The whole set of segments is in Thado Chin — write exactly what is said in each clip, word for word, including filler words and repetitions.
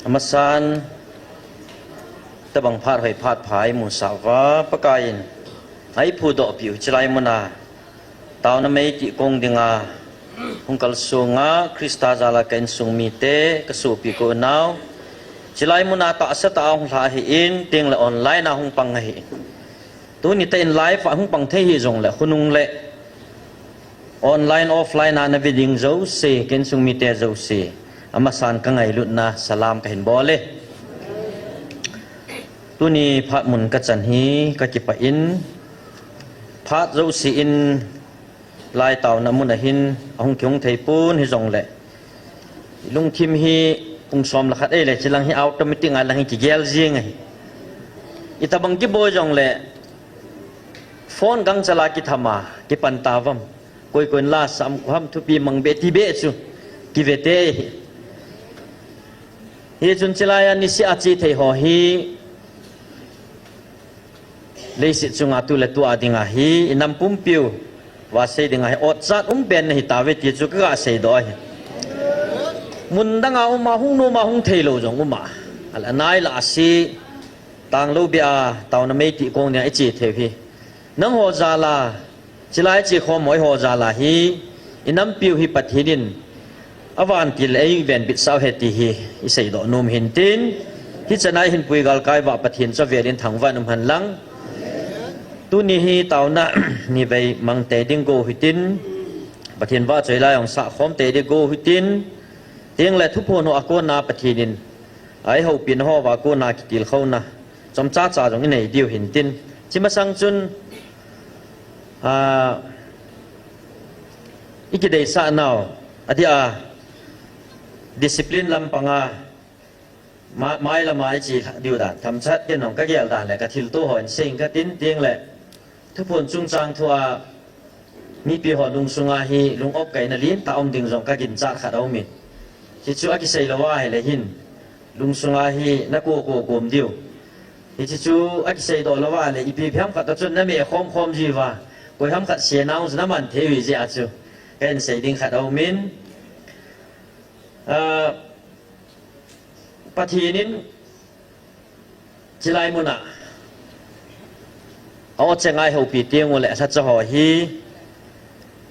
Amasan, tabang phat hoi phat pha i musah uva, Pakaiyin eiphudoh piu hiche lai muna taona meitih kong dinga hung kalsonga, Christa jala ka insung mite, ka sopi ka unau, hiche lai muna tahsa tah a hung lha ahin, tengle online a hung pang ahin. Tuni tah in live a hung pang thei hijongle, khonung le online, offline a na ve ding jouse, ka insung mite jouse, amasan ka ngailutna salam kahin bol e. Tuni phat mun ka chan hi ka kipah in, phat jouse in lai taona mun a hin ahung kihung thei pon hijongle, lungthim hi pung som le khat ahile, hiche lang hi automatic a lang hi kigel jing ahi. Itobang kiboi jongle, phone gangchal a kitham a kipan tauvem. Koi koiyin la sam, koi ham thupi mang be ti be chu kive tei. Hichun hiche lai a niseh a che thei ho hi, leiset chunga tu le tu a dinga hi, i nam pumpiu va sei dinga hi, otchat um pen nahi tauve ti chu ka ga seidoh ahi. Mun dang a um a, hung nom a hung thei lou jong um a, ala nai la a se, tanglou beh a taona meitih kong dinga i che thei u hi, nangho jal a, hiche lai che khom ho eiho jal a hi, i nampiu hi Pathen in avantil eivenbit sah u ahi ti hi i seidoh nom u hin tin, hichan a i hin pui galkai uva Pathen chu avel in thangvah in um hen lang. Tuni hi taona nivei mang tei ding go u hitin, Pathen vahchoi lai jong sah khom tei ding go u hitin, tengle thuphon ho a kona Pathen in eihoupi na ho uva kona kitilkhouna chomcha cha jong i nei diu hin tin, hiche masang chun, a, i kideisah nau, adeh a, discipline lampang a, ma-, mailam a i che diu dan, themcha ken jong ka gel dan le ka thilto ho in sei inge ka tin, tengle thuphon chungchang thu a, mipi ho lungsung a hi lung-op kaina lentah um ding jong ka ginchat khat aum in. Hichu akisei lou a ahile hin, lungsung a hi na ko ko kom diu. Hiche chu akisei doh lou a le, ipi pi ham khat a chun na me khom khom jiu va, koi ham khat se nau chu na man thei u ahi jeh a chu, ka hin sei ding khat aum in. A, Pathen in hiche lai muna a-ocheng a eihoupi teng ule, alhacha ho hi,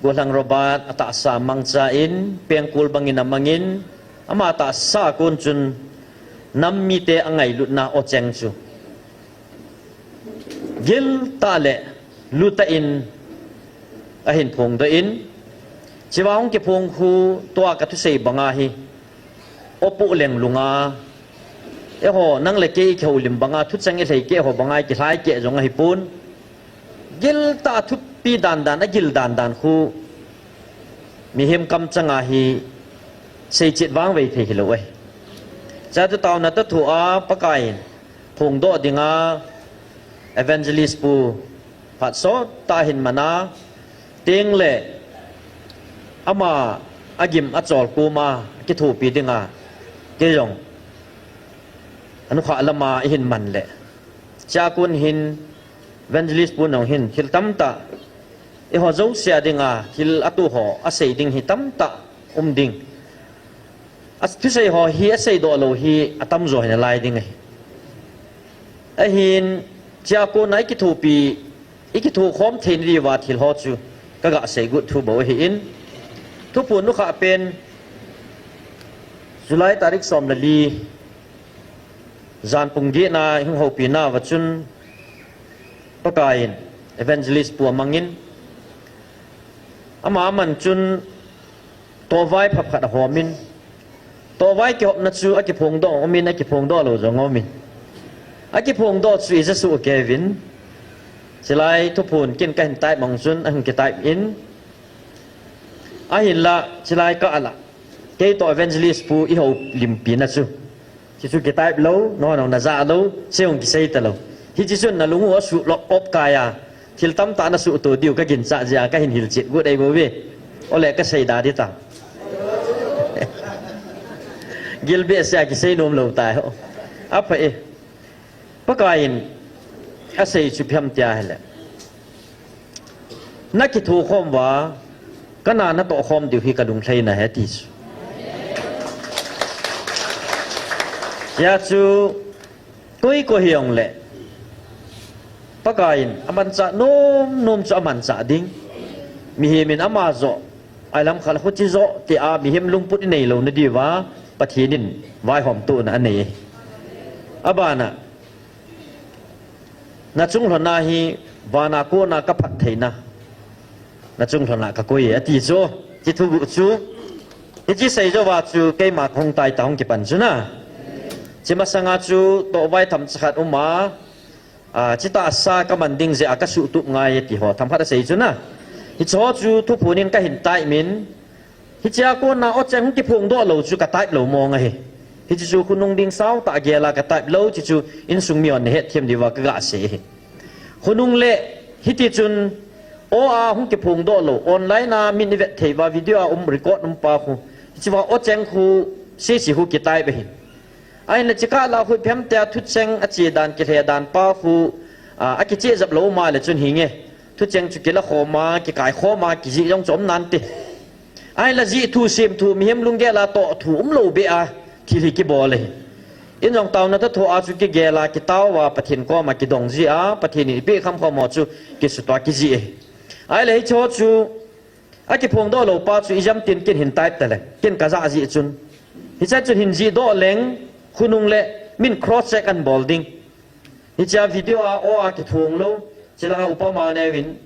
Gollhang Robert atahsa mangcha in, pengkul bangin amangin, ama tahsa a kon chun nam mite angailutna ocheng chu giltah le lutah in ahin phongdoh in, hichea hung kiphong khu tua ka thusei banga hi, opoh leng lunga, eiho nang le kei i kihoulim banga, thucheng i lhei keh ho banga i kilhai keh jong ahipon, giltah a thupi dandan, agil dandan khu mihem kamchanga hi seichet vangvei thei hilou ahi. Chua chu taona toh thu a Pakaiyin phongdoh dinga Evangelist Pu phat sottah ahin mana, tengle ama agim achol koma kithopi dinga kei jong anukhah lama ihin man le, chua kon hin Evangelist Pu nung hin thil tamtah, eiho jouse a dinga thil atoh ho asei ding hi tamtah um ding. Athusei ho hi aseidoh lou hi atamjo hinalai ding ahi. Ahin, chua kona i kithopi, i kithokhom theina diuva thil ho chu ka ga seigot thu bou ahin, thuphon nukhah pen July tarik som le li, jan pung getna hung houpina uva chun, Pakaiyin Evangelist Pu amangin, ama aman chun tohvai phap khat ahomin, tohvai kihopna chu akiphongdoh umin, akiphongdoh lou jong aumin, akiphongdoh chu ija soh keiyuvin, chulai thuphon ken kahin type mang chun ahung kitype in, ahinla chulai kah a la, keitoh Evangelist Pu ihoulimpina chu, hichu kitype lou, nangho jong najah lou, sei jong kisei talou. Hiche chun nalung u asuh lop op kai a, thil tamtah nasuhto diu kaginchat jeh a kahin hilchet got ahibouve. Ole kasei da ding tam. Gilbehseh a kisei nom lou tai ho. Apha e. Pakaiyin asei chu ipi ham tia ahile, nakithokhom uva kana natohkhom diu hi kalunglhaina ahi ati chu. Hia chu koi koi hijongle, Pakaiyin amanchah nom nom chu amanchah ding. Mihem in ama joh, ahilam khat le khuti joh tia mihem lungput inei louna diuva Pathen in vaihomtohna anei. Abana, nachung lhona hi vana kona kaphat theina nachung lhona kakoi e ati chu. Hiche thuguh chu, hiche sei jouva chu keima kahung tai ta hung kipan chu na. Hiche masanga chu tohvai themcha khat uma, a, chutah sa kaman ding jeh a kasuhtup ngai e ti ho themkhat asei chu na. Hiche ho chu thuphon in kahin typemin, hichea kona o cheng hung kiphongdoh lou chu katype lou mong ahi. Hiche chu khonung ding saotah gela katype lou, hiche chu insung mihon nahetthem diuva kagasei ahi. Khonung le, hitichun, o a hung kiphongdoh lou, online a min ivet thei uva video a um record um pa khu, hichea o cheng khu, sese khu kitype ahi. Ahinla chukah la khu ipi ham tia thucheng ache dan, kilhe dan pa khu, a, akicheh jep lou uma le chun hinge, thucheng chu kilakhoma, kikaikhoma kijih jong chu um nante. Ahinla jih thu, sem thu, mihem lunggel a toh thu umlou beh a thil hi kibol ahi. In jong taona toh thoa chu kigel a, kitao a, Pathen koma kidong jeh a Pathen in ipeh khamkham ho chu kisutoh a kijih ahi. Ahile hiche ho chu akiphongdoh lou pa chu ijemtin kin hin type taleng, kin kajah jeh chun, hichea chun hin jihdoh leng, khonung le min cross check ahin bol ding. Hichea video a o a kithong lou, chulanga upama neuvin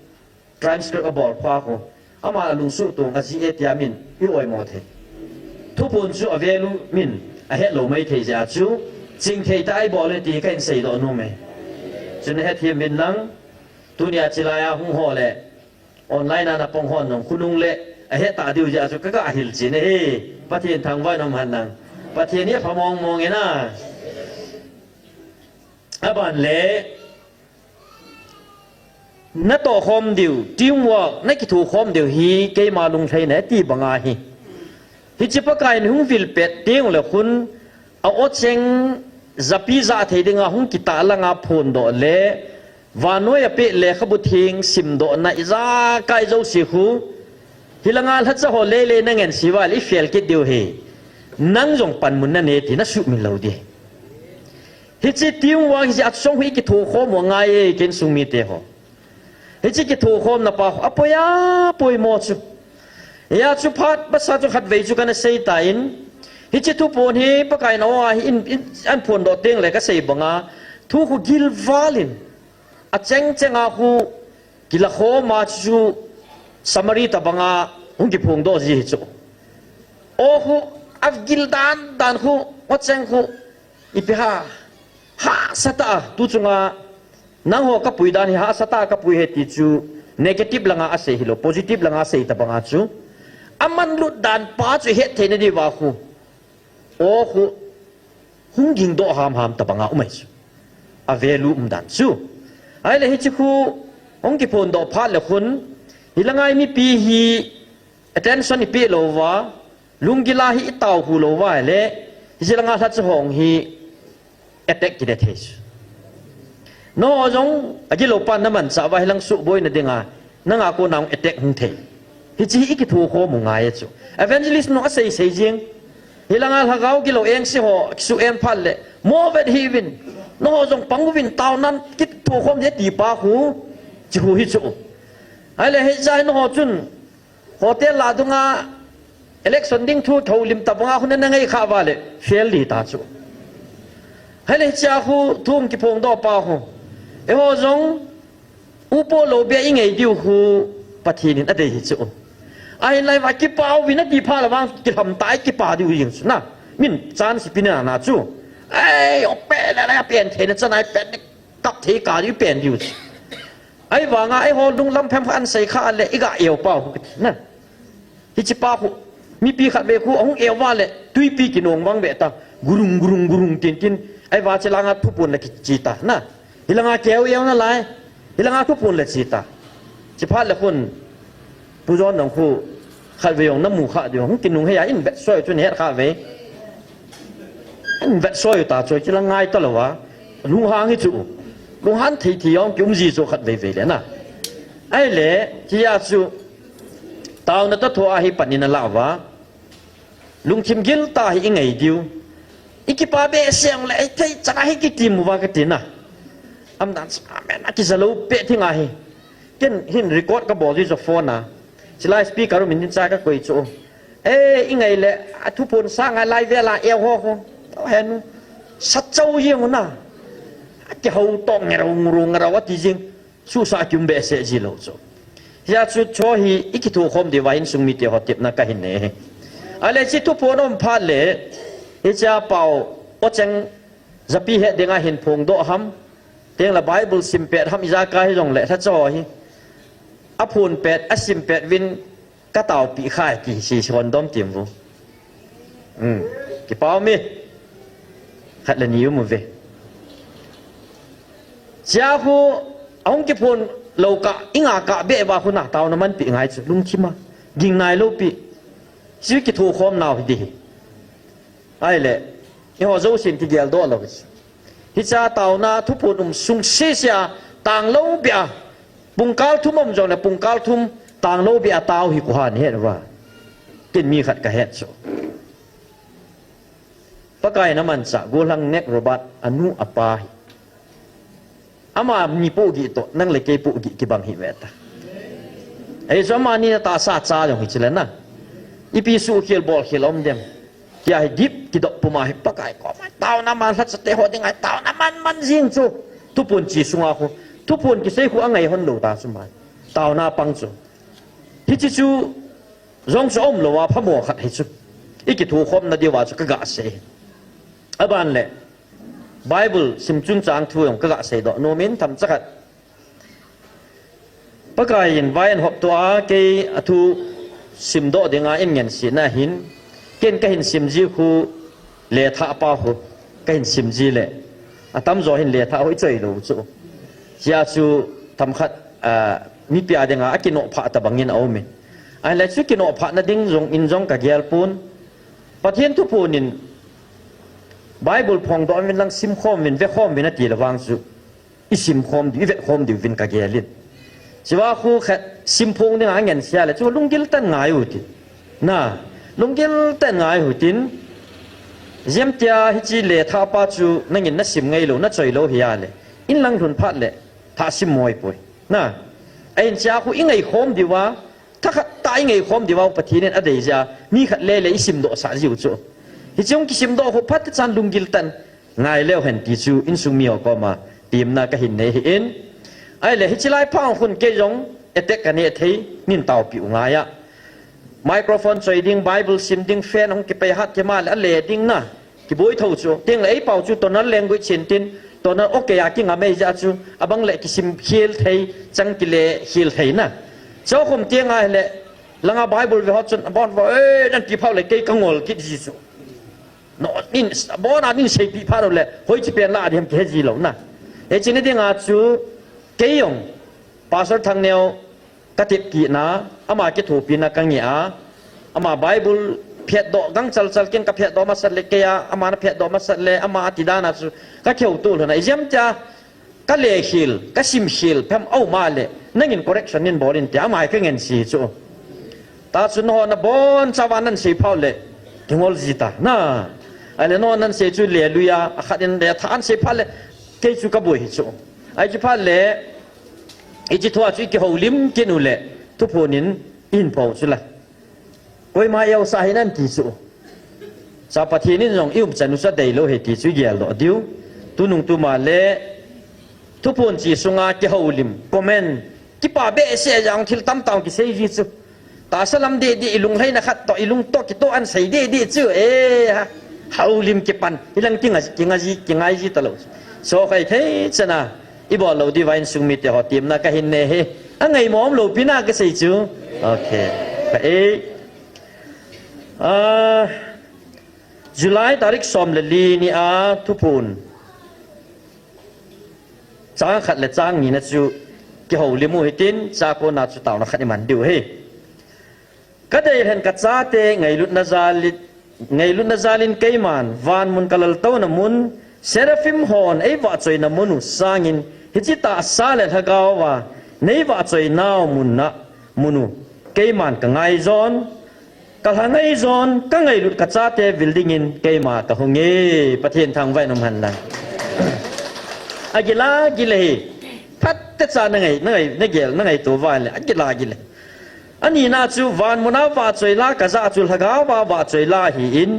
transcript abol pa khu, ama alungsuh tong ajih e tia min i-oimo thei. Thuphon chu a value min ahet lou maithei jeh a chu, chingthei tah a ibol e ti kahin seidoh nom e. Chun nahetthem uvin lang, tunia chulai a hung ho le online a napang hon jong khonung le ahet tah diu jeh a chu kaga hilchen ahi. Pathen thangvah in um hen lang. Pathen hi apha mong mong e na. Aban le, natoh khom diu, teamwork, nakitho khom diu hi keima lunglhaina e ti banga hi. Hiche Pakaiyin hung vil pet teng le khun, a o cheng japi jah thei dinga hung kitah langa phondoh le, vannoi a peh lekhabu theng simdohna ijakai jouse khu, hilanga lhacha ho lele nangense uva le ifail kit diu ahi. Nang jong panmun nanei ti nasuhmil lou ding. Hiche teamwork hiche achung hi kitho khom u angai e, ken sung mite ho. Hiche kitho khomna pa khu apoi a poimo chu. Hia chu phat masa chu khatvei chu kana sei tan, hiche thuphon hi Pakaiyin o a hi in, in, ahin phondoh teng le kasei banga, thu khu gilval in, acheng cheng a khu kilakhoma chu summary tobanga hung kiphongdoh ji hi chu. O khu agil dan dan khu, o cheng khu ipi ham, hahsa tah a, tu chunga nangho kapui dan hi hahsa tah a kapui ahi ti chu negative langa asei hilou, positive langa asei tobanga chu, amanlut dan pa chu ihet theina diuva khu, o khu hung gingdoh hamham tobanga um ahi chu. A value umdan chu. Ahile hiche khu hung kiphondoh phat le khun, hilanga mipi hi attention ipeh louva, lunggil a hi itao khu louva le, hiche langa lhacha ho hi attack kide thei chu. Nangho jong agilou pan namanchah uva hilang suhboina dinga, nanga kona hung attack hung thei. Hiche hi ikitho khom u ngai e chu. Evangelist nu asei sei jeng. Hilanga lhagao gilou engse ho kisuh en phat le, mo vet hih uvin, nangho jong pang uvin, taonan kitho khom ding ti pa khu, hiche khu hi chu. Ahile hiche a hi nangho chun hotel lah dunga election ding thu houlim tobanga khu nana ngaikhah uva le fail ding ta chu. Ahile hichea khu thu hung kiphongdoh pa khu, eiho jong upo lou beh a ingai diu khu Pathen in adei hi chu. Ahinlah va kipa uvin ati phat le vang kilham tah a ikipa diu jeng chu na. Min chance ipi nana chu, ei, open le la pen theina chan a ipen, kap thei kah diu ipen diu chu. Ahivanga eiho lunglam phem khat ahin sei khah le iga eu pau khu kiti na. Hiche pa khu, mipi khatvei khu ahung eu uva le twipi kinong vang ve ta, gurung gurung gurung tin tin. Ahiva hiche langa thuphon le kiche ta na. Hilanga keu eu nalai, hilanga thuphon le che ta. Hiche phat le khun, Pu John jong khu, khatvei jong namu khah diu hung kinunghei a, in vetsoi u chu nahet khah uve. In vetsoi u ta chu, hiche la ngai talouva, lunghang hi chu. Lunghan thei thei jong kium ji chu khatvei vei le na. Ahile hichea chu, taona toh thoa hi pan in alah uva, lungthim gil tah a hi ingai diu. Ikipa behseh le, ei thei chana hi kitim uva katina. Amdan sa, amen, akija lou peh thing ahi. Ken hin record kabol ji jo phone a. Chilai speaker um in cha kakoi chu. Eh, ingai le, athuphon sanga lai vela, eh, ho, ho. Henu. Sachau jeng una. Akihou tong ngerau, nguru, ngerau ati jing. Susa kium behseh ji lou chu. Hia chu cho hi ikithukhom diuva insung mite ho tepna kahin nei. Ale chi thuphon um phat le, hicha pau, ocheng japi het dinga hin phongdoh ham, teng la Bible sim pet ham ija kahi jongle, tha cho hi. Aphon pet, asim pet vin, kataopi khai ti si hondom tim vu. Hmm. Kipau mi. Khat le ni um uve. Chia khu, ahung kiphon lou kah, inga kah beh uva khu na taona manpi ngai chu, lungthima. Ging nai lou pi. Chi kithukhom nau hi di hi. Ahile, eiho jousen kigeldoh lou hi. Hicha taona thuphon um sung sese a, tang lou beh a. Pungkal thum um jongle, pungkal thum tang lou beh a tao hi koihan het uva. Ken mi khat kahet chu. Pakai in amanchah, Golhang Nek Robert, anu apa hi. Ama ni pohgih toh, nang le kei pohgih kibang hi ve ta. Ei, so amani na tahsa cha jong hi chule na. Ipi suhkhel bolkhel um dem. Tia hi dip kidop puma hi Pakai koma taona man lhacha te ho dinga taona man man jing chu. Thuphon chi sunga khu. Thuphon kisei khu angai hon lou ta chu man. Taona pang chu. Hichi chu jong chu um louva phamo khat hi chu. Ikithukhomna diuva chu kaga sei. Aban le. Bible sim chungchang thu jong kaga seidoh nom in themcha khat. Pakai in vai ahin hoptoh a, kei athu simdoh dinga eina ngensetna hin, ken kahin sim ji khu lethah pa khu, kahin sim ji le, atamjo hin lethah khu ichoi lou chu. Hia chu themkhat, ah, mipi a dinga akinopha tabang in aum in. Ahile chu kinophana ding jong in jong kagel pon. Pathen thuphon in Bible phongdoh uvin lang simkhom uvin, vekhom uvin ati le vang chu. Isim khom diu, ivet khom diu vin kagel in. Chua khu khat simphong dinga angensia le, chu lunggil tah in ngai u tin. Na, lunggil tah in ngai u tin. Jemtia hichi lethah pa chu nangin nasim ngai lou, nachoi lou hia le. In lang lhun phat le, thah sim moi poi. Na, ahin chia khu ingai khom diuva, thakhat tah ingai khom diuva Pathen in adei jeh a, mi khat le le isimdoh sah jiu chu. Hichi hung kisimdoh khu phat chan lunggil tah in, ngai leu hen ti chu insung mi ho koma temna kahin nei hi in. Ahile hichi lai pha khun kei jong attack kaneh thei, nin taopi u ngai a. Microphone choi ding, Bible sim ding, fan hung kipei hat kima le ale ding na. Kiboi tho chu. Teng le ei pau chu tonal language hin tin, tonal okay a kingam ei jeh chu, abang le kisim khel thei, chang kile khel thei na. Cho khum teng ahile, langa Bible ve ho chun, abon vo, eh, nan ti phau le kei kangol kit ji chu. No, nin, abon a nin seipi pha lou le, hoichi pen la a diam kihe ji lou na. Hichi ni dinga chu, kei jong, Pastor Thangneo, katep kit na, ama kithopina kange a, ama Bible phetdoh, gangchal chal ken kaphetdoh masat le kei a, ama naphetdoh masat le, ama ati dan a chu, kakihouto lhon a, ijemtia, Kale khel, kasim khel, phem aum a le, nangin correction nin bol in tia, ama hi kangense chu. Tah chu nangho nabonchauva nansei phau le, kingol ji ta, na. Ahile nangho nansei chu le lui a, akhat in le thah ahin sei phat le, kei chu kaboi hi chu. Ahi chu phat le, hichi thua chu ikihoulim kit u le, thuphon in, ihin po chu la. Koima eosah hih in ti chu. Cha Pathen in jong i umchan u chu adei lou ahi ti chu i geldoh diu. Tunung tuma le thuphon chi sunga kihoulim, comment, kipa behseh jong thil tamtah kisei ji chu. Tahsa lam deh deh i lunglhaina khat toh, i lung toh kitoh ahin sei deh deh chu. Eh, ha. Houlim kipan. Hilang kingai, kingai ji, kingai ji talou chu. Sokhai thei chana. Ibol lou diuva insung mite ho temna kahin nei hi. Angaimo umlou pi na kasei chu. Okay. Ka e. Ah, July tarik som le li ni a thuphon. Chang khat le chang ni na chu kihoulim u hitin, chua kona chu taona khat iman diu hi. Kadei lhen kachate ngailutna jalin, ngailutna jalin keiman, van mun kalaltouna mun, Seraphim hon eivahchoina mun u sangin, hichi tahsa le lhagao a, neivahchoinau mun a, mun u, keiman kangaijon, Ka lha ngai jon, ka ngailut ka chate vil dingin keima ka hung e. Pathen thangvah in um hen lang. Agil a gil ahi. Phat techa na ngai, na ngai, na gel, na ngaito uva le, agil a gil ahi. Anina chu van muna vahchoi la ka jah chu lhagao a vahchoi la ahin,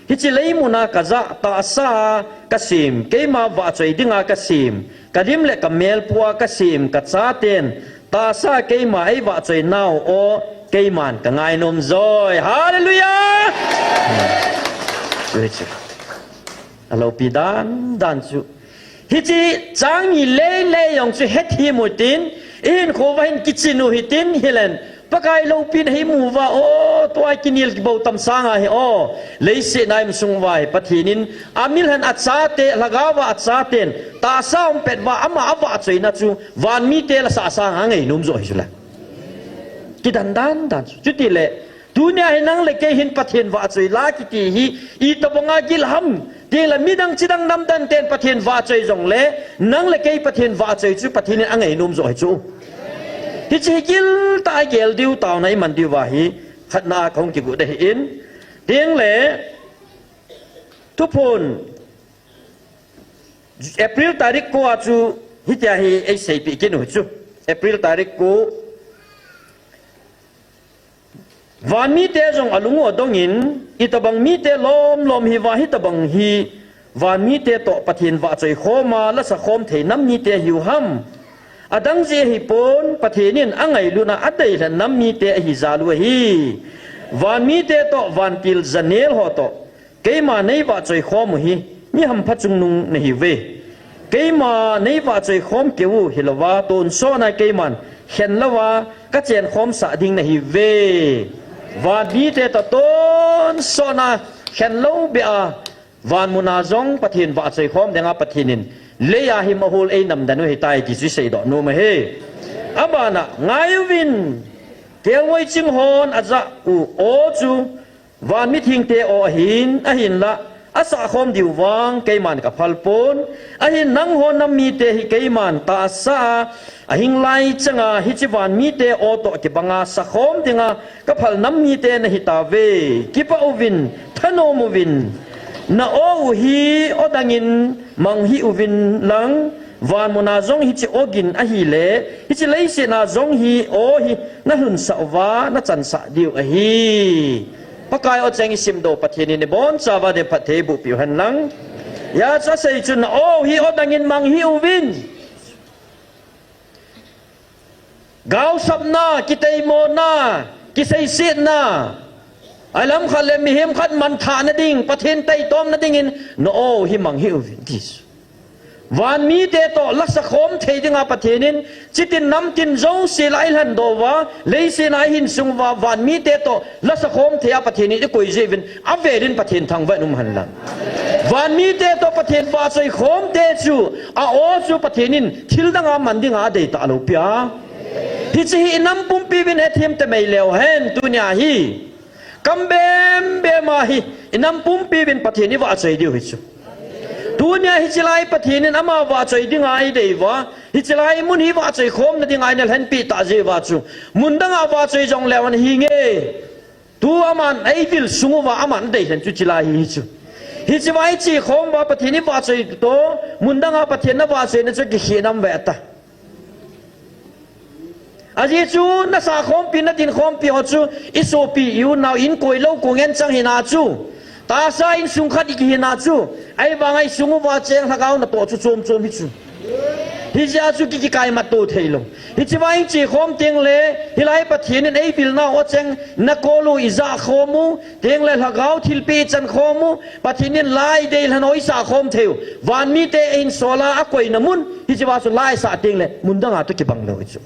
hiche lei muna ka jah tahsa ka sem, keima vahchoi dinga ka sem, ka lim le ka mel pua ka sem, ka chaten tahsa keima ei vahchoi nau aw, keiman ka ngainom joi. Hallelujah! Alopi dan dan chu. Hiche chang ni lei lei jong chu hethem u hitin, ihinkho uva hin kichin u hitin, hilen Pakai loupina hi imu uva, o, tua kinel kibou tam sanga hi, o, leiset a i um sung uva hi Pathen in amilhen a chate, lhagao a chaten tahsa um pet uva ama avahchoina chu van mite la sah sanga angainom joh hi chule. Kidan dan dan chu. Chutile tunia hi nang le kei hin Pathen vahchoi la kiti hi itobanga gil ham? Tile midang chidang namdan ten Pathen vahchoi jongle, nang le kei Pathen vahchoi chu Pathen in angainom joh hi chu. Hiche hi gil tah a igel diu, taona iman diu va hi khatna a kahung kigot ahin. Tile Thuphon April tarik ko a chu hitia hi eiseipeh kit u chu. April tarik ko. Van mite jong alung u adongin, itobang mite lom lom hiva hitobang hi van mite toh Pathen vahchoi khoma lasa khom thei nam mite hiu ham? Adang jeh ahipon, Pathen in angailutna adeilhen nam mite ahi jal u ahi. Van mite toh vantil janel ho toh keima nei vahchoi khom u hi mi hampha chungnung nahiuve. Keima nei vahchoi khom keu hilouva, tonsot na keiman khen louva kachen khomsah ding nahiuve. Van mite toh tonsot na khen lou beh a, van muna jong Pathen vahchoi khom dinga Pathen in lei a him ahol einamden u ahitai ti chu iseidoh nom ahi. Abana, ngai uvin, kelngoi ching hon ajah u aw chu van mithengte aw ahin, ahinla asah khom diu vang keiman kaphal pon. Ahin nangho nam mite hi keiman tahsa a ahing lai changa hiche van mite aw toh kibanga sakhom dinga kaphal nam mite nahitauve. Kipah uvin, thanom uvin, na aw u hi aw dangin mang hih uvin lang, van muna jong hiche aw gin ahile, hiche leiset a jong hi aw hi nalhunsah uva nachansah diu ahi. Pakai aw cheng isimdoh Pathen in ibonchauva phatthei eiboh piu hen lang. Hijeh a chu asei chu, na aw u hi aw dangin mang hih uvin. Gaosapna, kiteimona, kiseisetna, alam khat le mihem khat manthahna ding, Pathen taitomna dingin na aw u hi mang hih uvin ti chu. Van mite toh lasa khom thei dinga Pathen in chitin namtin jouse la eilhendoh uva, leiset a ihin sung uva, van mite toh lasa khom thei a Pathen in ikoi jeh uvin, avelin Pathen thangvah in um hen lang. Van mite toh Pathen vahchoi khomte chu, a aw chu Pathen in thil danga man dinga adei talou pi a. Hiche hi inam pumpi uvin hethem temeileu hen tunia hi. Kam bem bem a hi, inam pumpi uvin Pathen ivahchoi diu hi chu. Tunia hiche lai Pathen in ama vahchoi dinga eidei uva, hiche lai mun hi vahchoi khomna dinga eina lhenpeh tah jeh uva chu, mun danga vahchoi jongleu hen hinge. Tu aman eivil sung uva aman adeilhen chu hiche lai hi chu. Hiche va iche khom uva Pathen ivahchoi toh, mun danga Pathen navahchoina chu kikhen am ve ta. Ajeh chu nasah khompi, nadin khompi ho chu isopi, iunau, inkoi lou kong ngen chang hina chu. Tahsa insung khat ikihina chu. Ahivanga isung uva cheng lhagao natoh chu chom chom hi chu. Hijeh a chu ki, kikaimat to theilou. Hiche va iche khom tengle, hilai Pathen in eivilnau aw cheng nakol u ijah khom u, tengle lhagao thilpeh ichan khom u, Pathen in la ideilhen u isah khom thei u. Van mite eihin sol a akoina mun, hiche va chu la isah tengle, mun danga toh kibang lou hi chu.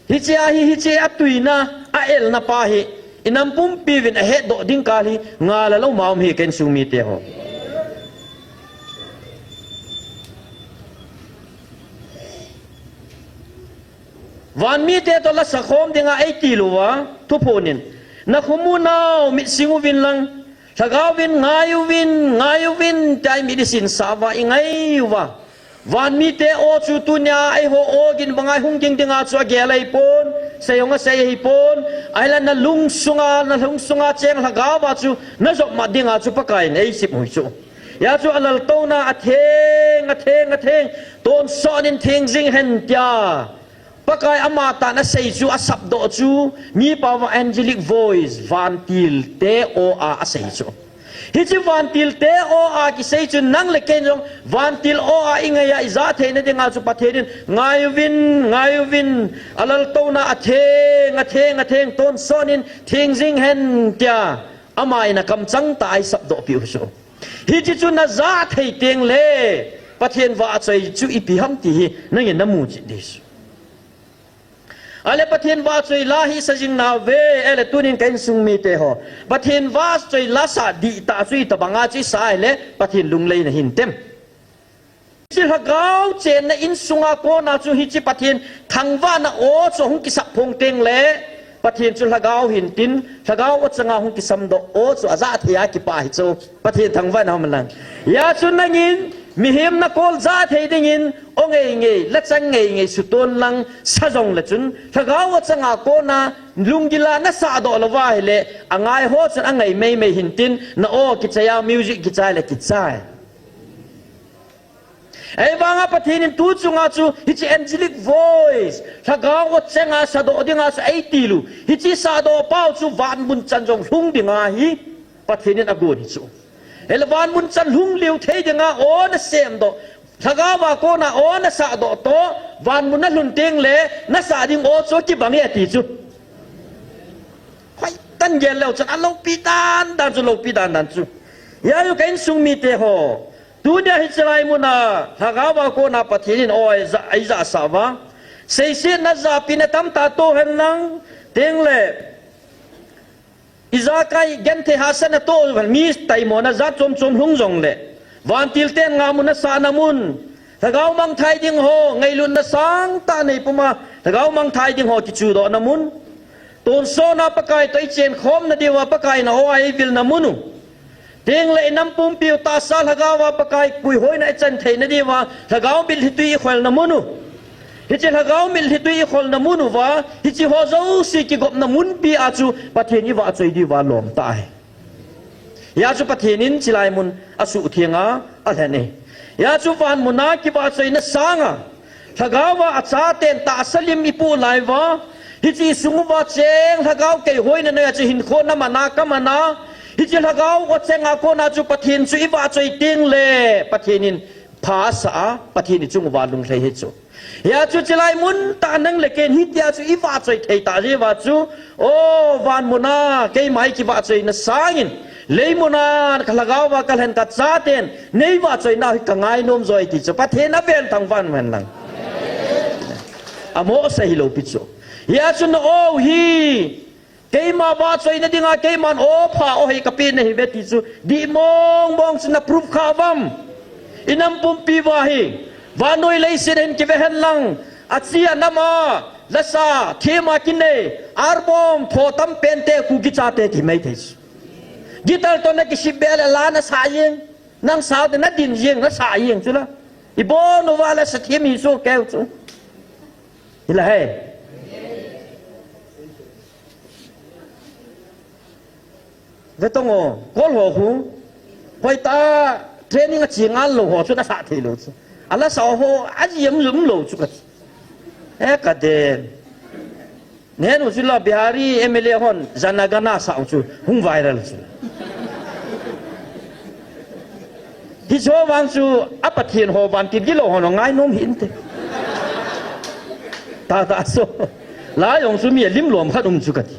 Hiche a hi, hiche atuina, a-elna pa hi, inam pumpi uvin ahetdoh ding kal hi, ngal a lou ma um hi ka insung mite ho. Van mite toh lasa khom dinga eitil uva, Thuphon in, nakhomunau mit sing uvin lang, lhagao vin ngai uvin, ngai uvin, tia imit isinsah uva, ingai uva. Van mite aw chu tunia eiho aw gin banga hung ging dinga chu agel ahipon, sei hung asei ahipon, Ahile na lungsunga, na lungsunga cheng lhagao a chu, na jop mat dinga chu Pakai in eisem u chu. Hia chu alaltouna atheng, atheng, atheng, tonsot in theng jing hen tia. Pakai ama tah in asei chu, asapdoh chu, mi pao va angelic voice, vantil te aw a asei chu. Hiche vantil te aw a kisei chu nang le kei jong vantil aw a i ngai a i jah theina dinga chu Pathen in ngai uvin, ngai uvin, alaltouna atheng, atheng, atheng, tonsot in theng jing hen tia ama in akamchang tah a eisapdoh piu chu. Hiche chu na jah thei teng le Pathen vahchoi chu ipi ham ti hi nangin na mu chet ding chu. Ahile Pathen vahchoi la hi sa jing nauve, ahile tunin ka insung mite ho. Pathen vahchoi la sa dihtah chu itobang a chu isa ahile Pathen lunglhaina hintem. Hiche lhagao chenna insunga kona chu hiche Pathen thangvahna aw chu hung kisap phong teng le Pathen chu lhagao hintin, lhagao aw changa hung kisamdoh aw chu ajah thei a kipah hi chu. Pathen thangvahna um hen lang. Hia chu nangin, mihem na kol jah thei dingin, aw ngeingei, lachang ngeingei suton lang, sa jongle chun, lhagao aw changa kona, lunggil a na sahdoh louva ahile, angai ho chun angai meimei hintin, na aw kichai a, music kichai le kichai. Ahivanga Pathen in tu chunga chu, hiche angelic voice, lhagao aw changa sadoh dinga chu eitil u, hiche sahdoh pau chu vanmun chan jong lhung dinga hi, Pathen in agon hi chu. Ahile vanmun chan lhung lheh thei dinga aw na semdoh, lhagao a kona aw na sahdoh toh, vanmun na lhun teng le, na sah ding aw chu kibang e ati chu. Hoitah in gel leu chun, aloupi dan dan chu, loupi dan dan chu. Hia chu ka insung mite ho. Tunia hiche lai muna, lhagao a kona Pathen in aw eija, eija sah uva. Seisetna japi na tamtah toh hen lang, teng le. Ijakai genthei hahsatna toh, mi taimona jat chom chom lhung jongle. Vantil ten ngahmun asahna mun. Lhagao mangthai ding ho, ngailutna sangtah nei puma, lhagao mangthai ding ho kichuhdohna mun. Tonsotna Pakai toh i chenkhomna diuva Pakai in aw a eivilna mun u. Teng le i nam pumpi u tahsa lhagao a Pakai puihoina i chan theina diuva, lhagao mitlhi tui i kholna mun u. Hiche lhagao mitlhi tui i kholna mun uva, hiche ho jouse kigopna munpi a chu Pathen i vahchoi diuva lom tah ahi. Hia chu Pathen in chilai mun asuhtheng a, alhen e. Hia chu vanmun a kivahchoina sanga, lhagao a achaten tahsa lim i puh lai uva, hiche i sung uva cheng lhagao keihoina noiya chu hinkho na man a, ka man a, hiche lhagao aw changa kona chu Pathen chu i vahchoi teng le, Pathen in pha asah a, Pathen i chung uva lunglhai hi chu. Hia chu chilai mun tah nang le kei in hitia chu i vahchoi thei tah jeh uva chu, aw vanmun a, keima i kivahchoina sangin, leimun a, ka lhagao a, ka lhen ka chaten, nei vahchoina hi ka ngainom joi ti chu, Pathen in avel thangvah in um hen lang. Amoh sa hilou pi chu. Hia chu na aw hi, keima vahchoina dinga, keiman aw pha aw hei ka peh nahi ve ti chu, dih mong mong chu na proof kha uvam. I nam pumpi uva hi, vannoi leiset hin kive hen lang, achi anam a, lasa, thema kinei, album, pho tam pen te, Kuki chate ti mai thei chu. Guitar toh na kisip be le la na sa jeng, nang sao te na din jeng, na sa jeng chu la. I bon uva lasa them hi chu keu chu. Hilai. Ve tong o, kol ho khu. Hoitah training a chi ngal lou ho chu na sa thei lou chu. Ala sa ho a ji em lum lou chu ka ti. E ka den. Nenu chu la Bihari M L A hon Jana Gana sa chu hung viral chu. Hiche vang chu a Pathen ho vantil gilou hon ngainom hinte. Tata so. La jong chu mi lim lom khat um chu ka ti.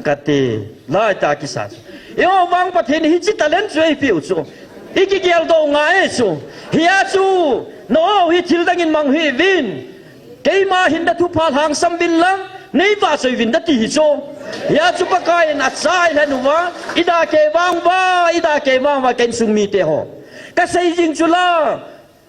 Ka ti. Lai tah kisa chu. Eiho vang Pathen hiche talent chu eipeh u chu. I kigel doh ngai chu. Hia chu. Na aw hi thil dang in mang hih uvin. Keima hin na thupha lhangsam uvin lang, nei vahchoi uvin na ti hi chu. Hia chu Pakai in achai lhen uva, i da kei vang uva, i da kei vang uva, ka insung mite ho. Ka sei jing chu la,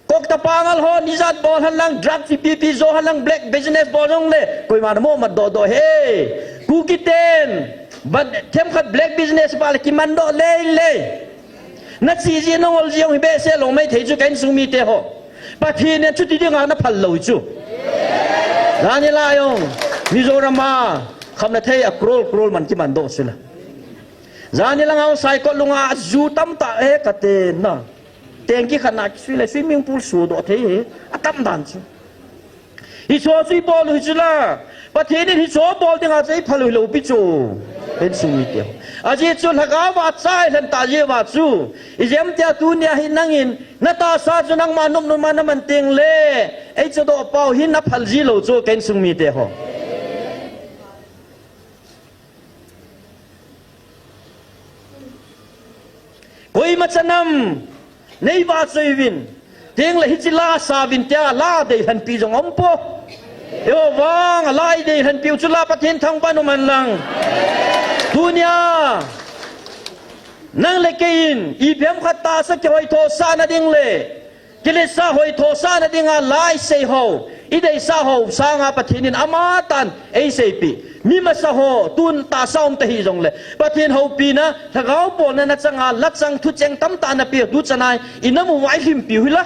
Kokta Pangal ho, nijat bol hen lang, drug pipi jo hen lang, black business bol jongle, koima na mo mat doh doh e. Kuki ten, but themkhat black business pa le kiman doh lei lei. Na chi ji na ngol ji jong hi behseh lou mai thei chu ka insung mite ho. Pathen in chuti dinga na phal lou chu. Daniel a jong, Mizoram a, Khamna thei a crore crore man kiman doh chu la. Jani langa Saikot lunga ju tamtah e kate na. Tengki khat na kisui le swimming pool su doh thei hi. Atam dan chu. Hicho chu ibol u hi chu la. Pathen in hicho bol dinga chu eiphal u hilou pi chu. Insung mite. Ajeh chu lhagao va chai lhen ta jeh uva chu. Ijeh ham tia tunia hi nangin na tahsa chu nangma nopnop ma na man teng le. Eichodoh pau hin aphal ji lou chu ka insung mite ho. Koima chanam, nei vahchoi uvin, tengle hiche la sa uvin tia la deilhenpi jong aum po. Eiho vang, la ideilhenpi u chu la Pathen thangvah in um hen lang. Tunia, nang le kei in, ipi ham khat tahsa kihoithosah na ding le, kiletsah hoithosah na dinga la isei ho, ideisah ho sanga Pathen in amatah in eiseipi. Mi masa ho, tun tahsa um ta hih jongle, Pathen houpina, lhagao bolna na changa, la chang, thu cheng tamtah na pe, tu chana, i nam uva ilhimpi u hi la.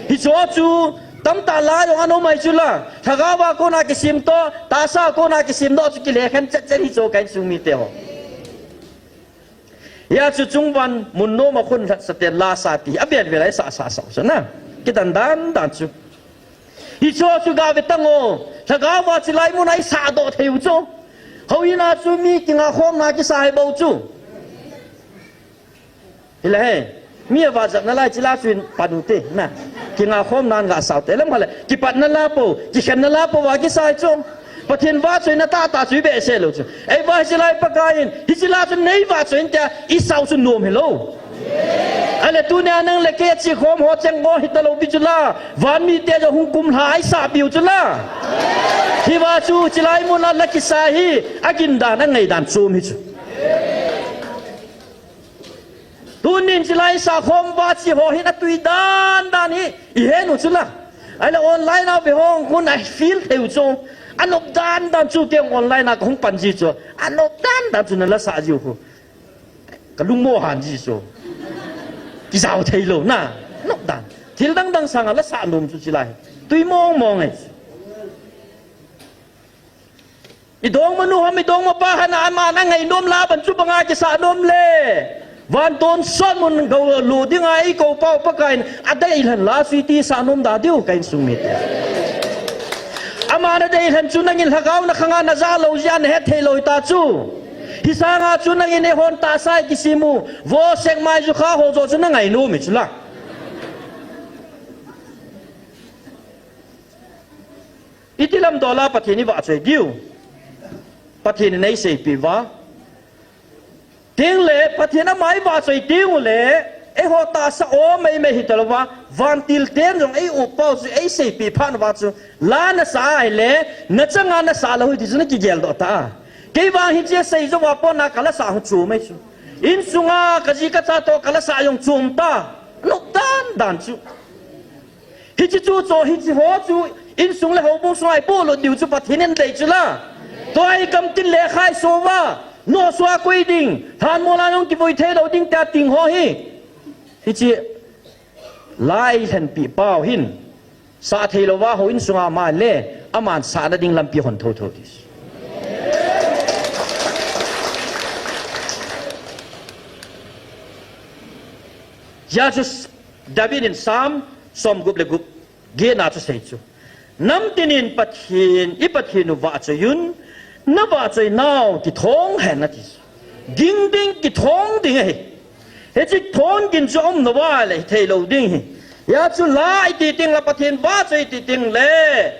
Hicho chu, tamtah la jong ana um ahi chu la. Lhagao va kona kisem toh, tahsa kona kisem toh chu kilekhen chet chet hicho ka insung mite ho. Hia chu chungvan mun nom a khun lhatsa ten la sa ti. Avel vel a i sa sa sa u chu na. Kidan dan dan chu. Hicho chu gave tang o. Lhagao va chilai mun a i sa doh thei u chu. Houin a chu mi kinga khomna kisa hi bou chu. Hile he. Mi a vajat na lai chila chu in pan u te na. Kinga khomna in ga sa u te. Lam khale. Kipatna la po. Kikhenna la po va kisa hi chu. Pathen vahchoina tahtah chu i behseh lou chu. Ei vahchoi lai Pakai in, hiche la chu nei vahchoi in tia i sa u chu nom hilou. Ahile tunia nang le kei a chi khom ho cheng ho hita lou pi chu la, van mite jong hung kumlha a i sahpi u chu la. Hiva chu chilai mun a la kisa hi, agindan, angaidan chom hi chu. Tunin chilai sa khom va chi ho hin atui dan dan hi i hen u chu la. Ahile online a ve ho khun a feel thei u chu. Anop dan dan chu kei online a ka hung pan ji chu. Anop dan dan chu na la sa ji u khu. Ka lungmo han ji chu. Kijao thei lou na. Nop dan. Thil dang dang sanga la sa nom chu chilai. Tui mong mong e. I dongmanu ham, i dongmapa ham, aman angainom la ban chu banga kisa nom le. Van tonsot mun gou lu dinga eikou pau Pakai in adeilhen la chu iti sa nom da diu ka insung mite. Aman adeilhen chu nangin lhagao na khanga na ja lou jeh a na het thei lou ta chu. Hisanga chu nangin eihon tahsa i kisem u. Vo sek mai ju kha ho jo chu na ngainom i chu la. Iti lam dola Pathen i vahchoi diu. Pathen in eiseipeh uva. Tengle Pathen ama i vahchoi teng ule, eiho tahsa o mei mei hita louva, vantil ten jong ei upa u chu eiseipeh phat uva chu, la na sa ahile, na changa na sa lou hi ti chu na kigel doh ta. Kei vang hiche sei jouva pona ka la sa hu chu mai chu. Insunga ka ji ka cha toh ka la sa jong chom ta. Nop dan dan chu. Hiche chu chu, hiche ho chu, insung le houbung sunga i polut diu chu Pathen in dei chu la. Tua i gamtin le khai so uva, nohsua koi ding, lhanmol a jong kivui thei lou ding tia ting ho hi. Hiche la eilhenpeh pau hin, sa thei louva houin sunga ama le, aman sahna ding lampi hon tho tho ti. Hia chu David in Psalm som gup le gup, getna chu sei chu. Namtin in Pathen, i Pathen u vahchoi un, na vahchoi nau kithong hen ati chu. Ging ding kithong ding ahi. Hiche thon gin chu aum lou va le thei lou ding hi. Hia chu la i ti teng la Pathen vahchoi i ti teng le.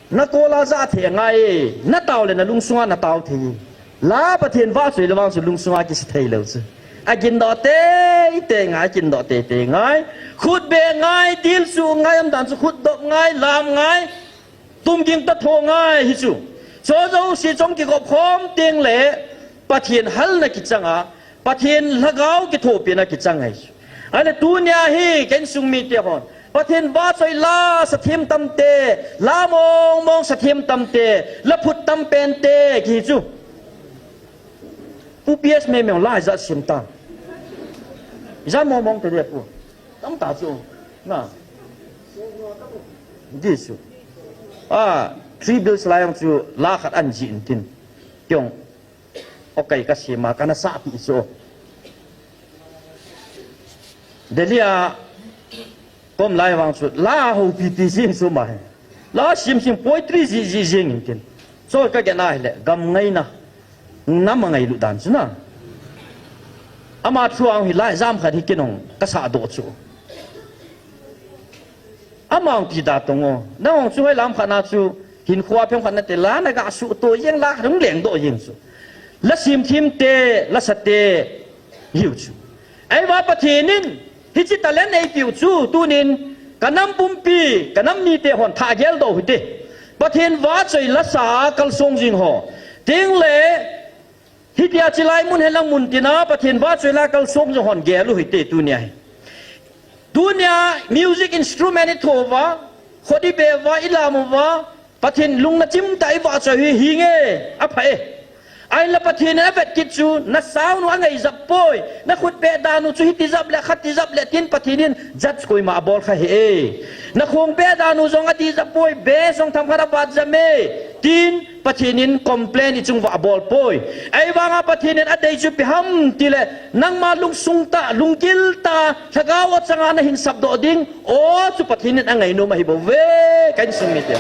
Na kol a ja thei ngai, na tao le na lungsunga na tao thei. La Pathen vahchoi le vang chu lungsunga kisa thei lou chu. Agin doh tei tei ngai, agin doh tei tei ngai. Khut be ngai, dil su ngai, um dan chu khut dop ngai, lam ngai. Tum ging ta tho ngai hi chu. Chu jouse chu kigop khom teng le Pathen halna kichang a, Pathen lhagao kithopina kichang ahi chu. Ahile tunia hi ka insung mite hon Pathen vahchoi la sa them tam te, la mong mong sa them tam te, la phut tam pen te kihi chu. Pu P S Meimei la ijat sim ta. Ijat mong mong te de pu. Tam ta chu. Na. Di chu. A, three bills lai jong chu la khat an jih in tin. Kei jong, okay, ka sima, kana sahpi chu. Delhi a ka um lai vang chu, la houpi pi jing chu ma he. La sim sim poetry ji ji jing in tin. Chu ka gen a hile, gam ngaina, nam a ngailut dan chu na. Ama thu ang hi lai jam khat hi kei jong ka sah doh chu. Amang ti da tong o. Nang chu hoi lam khat na chu hin khua phem khat na te la na ga su to jeng la rung leng doh jeng chu. La sim thim te, la sa te, hiu chu. Ei va Pathen in, hichi talent ei piu chu, tunin, ka nam pumpi, ka nam mi te hon tha gel doh hite. Pathen va choi la sa kal song jing ho. Ting le, Hitia chilai mun helang mun tina Pathen va choi la kal song jong hon gel u hite tunia hi. Tunia music instrument i tho va, khodi be va, i lam u va, Pathen lung na chim ta i va choi hi hi nge, a pha e. Ai la Pathen a vet kit chu, na sound u a ngai jap poi, na khut be dan u chu hiti jap le, khati jap le, tin Pathen in judge koima a bol kha hi e. Na khong be dan u jong a ti jap poi, be jong tham khat a vat jam e, tin Pathen in complain i chung va a bol poi. Ei vanga Pathen in a dei chu ipi ham tile, nangma lungsung ta, lungkil ta, lhagao a changa na hin sap doh ding, o chu Pathen in a ngainom ahi bou ve, ka insung mite.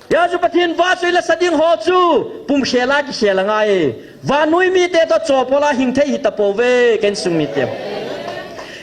Hia chu Pathen va choi la sa ding ho chu, pum khel a kikhel a ngai e. Vannoi mite to cho pola hing thei hi ta pou ve, ka insung mite.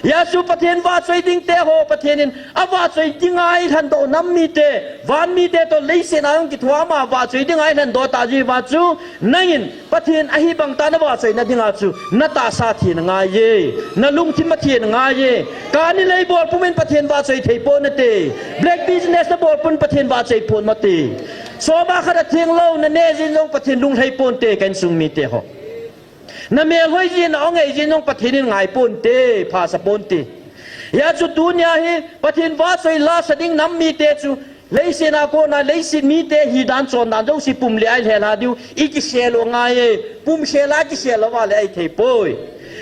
Hia chu Pathen va choi ding te ho, Pathen in a va choi ding a i lhan doh nam mite, van mite to leiset a jong kithuam a va choi ding a i lhan doh ta ji va chu, nangin Pathen ahi bang ta na va choi na ding a chu, na tahsa thina ngai e, na lungthim a thina ngai e, kani lei bol pum in Pathen va choi thei pon nate, black business na bol pum in Pathen va choi pon nate, soma khat a theng lou, na ne jin jong Pathen lung lhei pon te, ka insung mite ho. Na mel hoi jin, na ong ei jin jong Pathen in ngai pon te, pha sa pon te. Hia chu tunia hi, Pathen va choi la sa ding nam mite chu, leiset a kona, leiset mite hi dan chon dan jouse pum le a i lhel a diu, i kikhel u ngai e, pum khel a kikhel lou va le a i thei poi.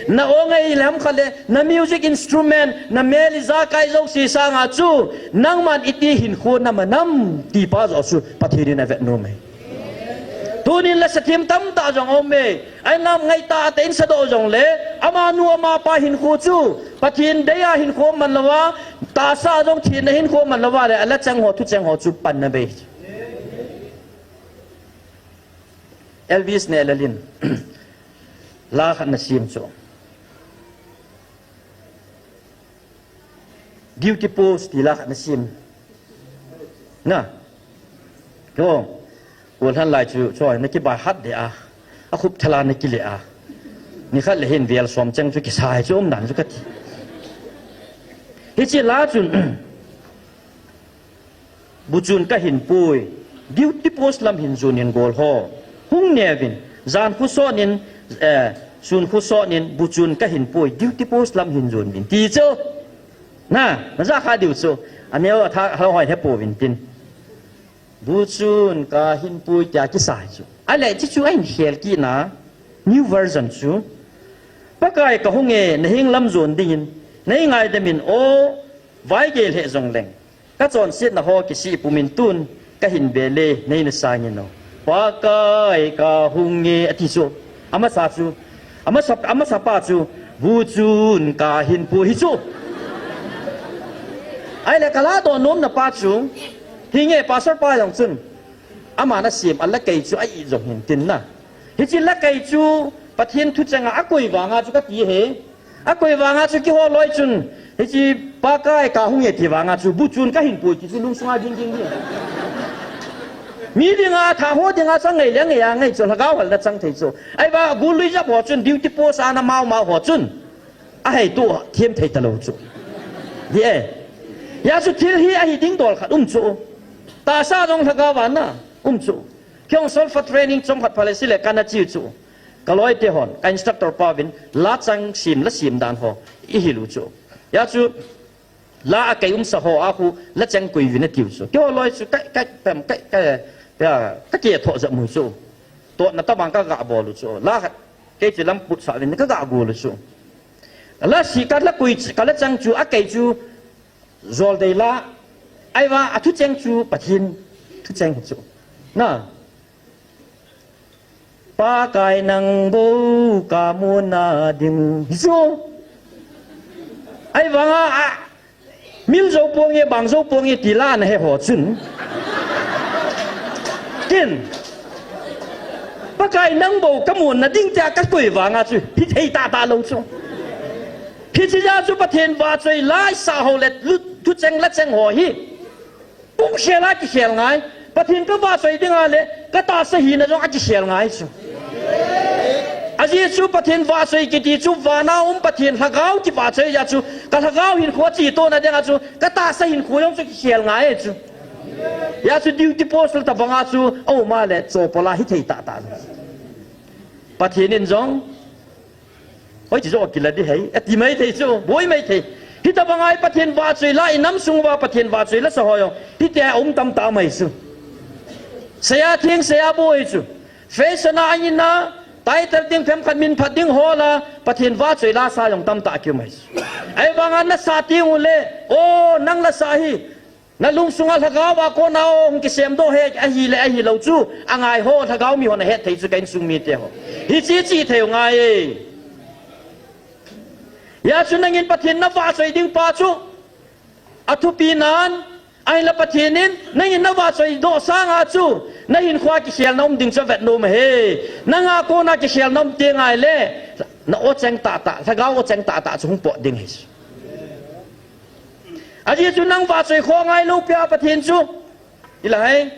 Na ong ei lam khat le, na music instrument, na mel i jakai jouse sanga chu, nangman iti hin khu na ma nam, ti pa jo chu, Pathen in a vet nom e. Tunin la sa thim tam ta jong om e. Ai nam ngai ta te in sa doh jong le, ama nu ama pa hin khu chu, Pathen dei a hin khu man lou a, tahsa jong thina hin khu man lou a le, a la chang ho, thu chang ho chu pan na be. Elvis ne la lin. La khat na sim chu. Duty post ti la khat na sim. Na. Ko. Ko lhan lai chu, choi, na kibai hat de a. A khup thala na kile a. Ni khat le hin vel som cheng chu kisai chu um dan chu ka ti. Hichi la chun. Bu chun ka hin pui, duty post lam hin jun in gol ho. Hung neuvin, jan khu son in, eh, sun khu son in, bu chun ka hin pui, duty post lam hin jun vin. Ti chu, na, na ja kha diu chu, a neo a tha, ha hoi he pouvin tin. Bu chun ka hin pui tia kisai chu. A le chi chu a hin khel kit na, new version chu. Pakai ka hung e, na hing lam jon dingin, na i ngaidam in o, vai gel he jong leng. Ka chonsetna ho kisih pumin tun, ka hin be le, nei na sangin o. Pakai ka hung e, a ti chu. A masa chu. A masa, a masa pa chu. Bu chun ka hin pu hi chu. Ai le ka la doh nom na pa chu. Hi nge pastor pa jong chun. Ama na sim a la kei chu a i jong hin tin na. Hi chi la kei chu Pathen thu chang a, a koi vanga chu ka ti he. A koi vanga chu kihou loi chun, hichi Pakai ka hung e ti vanga chu, bu chun ka hin pui ti chu lungsunga ding ding ding. Mi dinga, tha ho dinga chang ngai le ngai a ngai chu, lhagao hal na chang thei chu. Ai va, gul lui jap ho chun, duty post a na mau mau ho chun. A hei tu, thiam thei ta lou chu. Di e. Hia chu thil hi a hi ding dol khat um chu. Tahsa jong lhagao vana, um chu. Kei jong solfa training chom khat pha le si le ka na chi chu. Ka loi te hon, ka instructor pa vin, la chang sim, la sim dan ho, i hi lu chu. Hia chu, la a kei um sa ho a khu, la chang kui vin a tiu chu. Kei ho loi chu, kai, kai, pem, kai, kai, ka, ka ke tho za mu chu. To na ta bang ka ga bol lu chu. La khat, kei chi lam put sa vin, ka ga go lu chu. La si ka la kui, ka la chang chu, a kei chu, jol dei la, ai va, a thu chang chu, Pathen, thu chang chu. Na, Pakai nang bou kamu na ding u. Hichu. Ahivanga a, mil jou ponge, bang jou ponge ti la nahe ho chun. Kin. Pakai nang bou kamu na ding tia kakoi vanga chu. Hithei tahtah lou chu. Hiche jeh chu Pathen vahchoi la isah ho le, lu, thucheng lacheng ho hi. Pung khel a kikhel ngai. Pathen kavahchoi dinga le, katahsa hina jong akikhel ngai chu. Ajeh chu Pathen vahchoi kiti chu vana um Pathen lhagao kivahchoi jeh chu, kalhagao hinkho chetohna dinga chu, katahsa hinkho jong chu kikhel ngai chu. Hijeh chu duty post la tobanga chu, auma le, chopol a hithei tahtah. Pathen in jong, Hoiche joh kila ding ahi, ati maithei chu, boi maithei. Hitobanga i Pathen vahchoi la, inam sung uva Pathen vahchoi la sa ho jong, hitia um tamtah mai chu. Seija theng, seija boi chu. Fashion a, angin a, title ding, themkhat min phat ding ho la, Pathen vahchoi la sa jong tamtah kium ahi chu. Ahivanga nasa teng ule, o, nang la sa hi, nalungsunga lhagao a kona o hung kisemdoh hi ahile ahilou chu, angai ho lhagao mi hon ahet thei chu ka insung mite ho. Hiche chu thei u ngai e. Hijeh chu nangin Pathen navahchoi ding pa chu, athupi nan, ahinla Pathen in, nangin navahchoi doh sanga chu, nahinkhoa kikhelna um ding chu avet nom ahi. Nanga kona kikhelna um teng ahile, na o cheng tahtah, lhagao o cheng tahtah chu hung pot ding ahi. Ajeh chu nang vahchoi kho ngai lou pia Pathen chu. Hilai.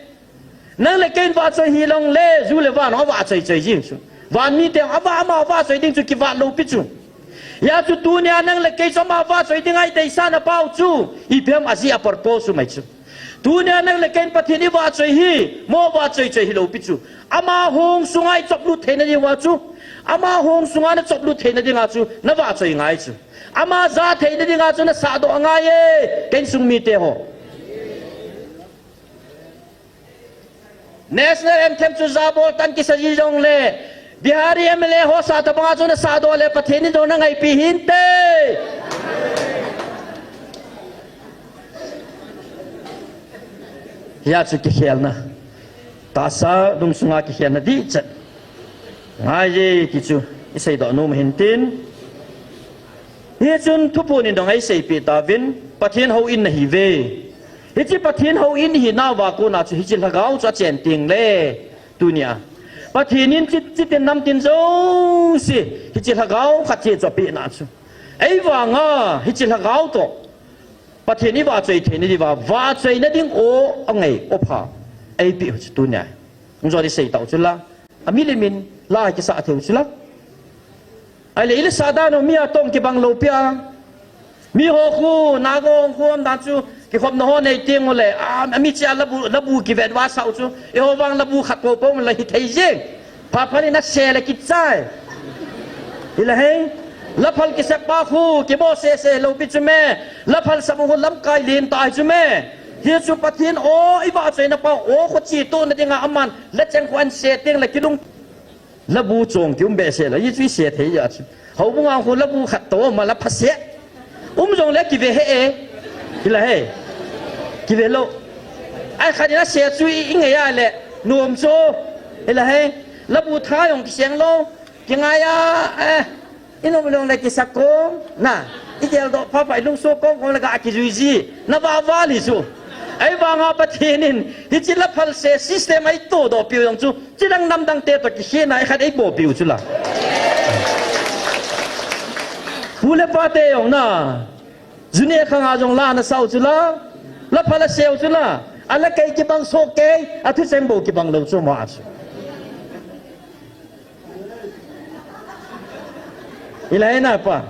Nang le kei in vahchoi hilou le, ju le van avahchoi choi jing chu. Van mite avah ama vahchoi ding chu kivat lou pi chu. Hijeh chu tunia nang le kei chu ama vahchoi ding a i deisahna pau chu. Ipi ham ajeh a purpose chu mai chu. Tunia nang le kei in Pathen i vahchoi hi, mo vahchoi choi hilou pi chu. Ama hung sunga i choplut theina diuva chu. Ama hung sunga na choplut theina dinga chu, navahchoi ngai chu. Ama ja theina dinga chu nasahdoh angai e, ka insung mite ho. National anthem chu jabol tan kisa ji jongle, Bihari M L A ho sah tobanga chu nasahdoh le Pathen in jong nangaipi hinte. Hijeh chu kikhelna. Tahsa lungsunga kikhelna dihchet. Ngai e ti chu, i seidoh nom ahin tin. Hichun thuphon in dong eiseipeh tauvin, Pathen houin nahiuve. Hiche Pathen houin ihinauva kona chu hiche lhagao chu achen tengle, tunia. Pathen in chi, chitin namtin jouse, hiche lhagao khat chu apehna chu. Eivanga, hiche lhagao toh. Pathen i vahchoi theina diuva, vahchoina ding o, angei, opha. Eipeh u chu tunia. Hung jo di sei tau chu la. Ami le min la kisah thei u chu la. Ahile i le sah dan u mi a tong kibang lou pia. Mi ho khu, Naga ho khu, umdan chu, kikhopna ho nei teng ule, a, ami chia labu, labu kivet uva sah u chu. Eiho vang labu khat poupou la hithei jeng. Phaphal in ase le kichai. Hilai. Laphal kisep pa khu, kibo sese lou pi chu me. Laphal sap u khu lamkai len tai chu me. Hichu Pathen o, i vahchoina pa o, khu chetohna dinga aman, lacheng khu anse teng le kilung. Labu chong kium behseh la, hichu i se thei a chu. Houbung a khu labu khat toh ma la phase. Um jongle kive hih e. Hilai. Kive lou. Ai khat in ase chu i, i ngei a le. Nom chu. Hilai. Labu tha jong kiseng lou. Kingai a, eh. I nom jongle kisa kong. Na. I geldoh phapha i lungso kong kong le ga kijui ji. Na vahval hi chu. Ahivanga Pathen in. Hiche laphal se system a i todoh piu jong chu. Chidang namdang te toh kikhenna, ikhat eibolpiu chu la. Pu le pa te jong na. Ju neh khanga jong la nasah u chu la. Laphal ase u chu la. Ala kei kibang soh kei, athucheng bou kibang lou chu ma chu. Hilai na pa.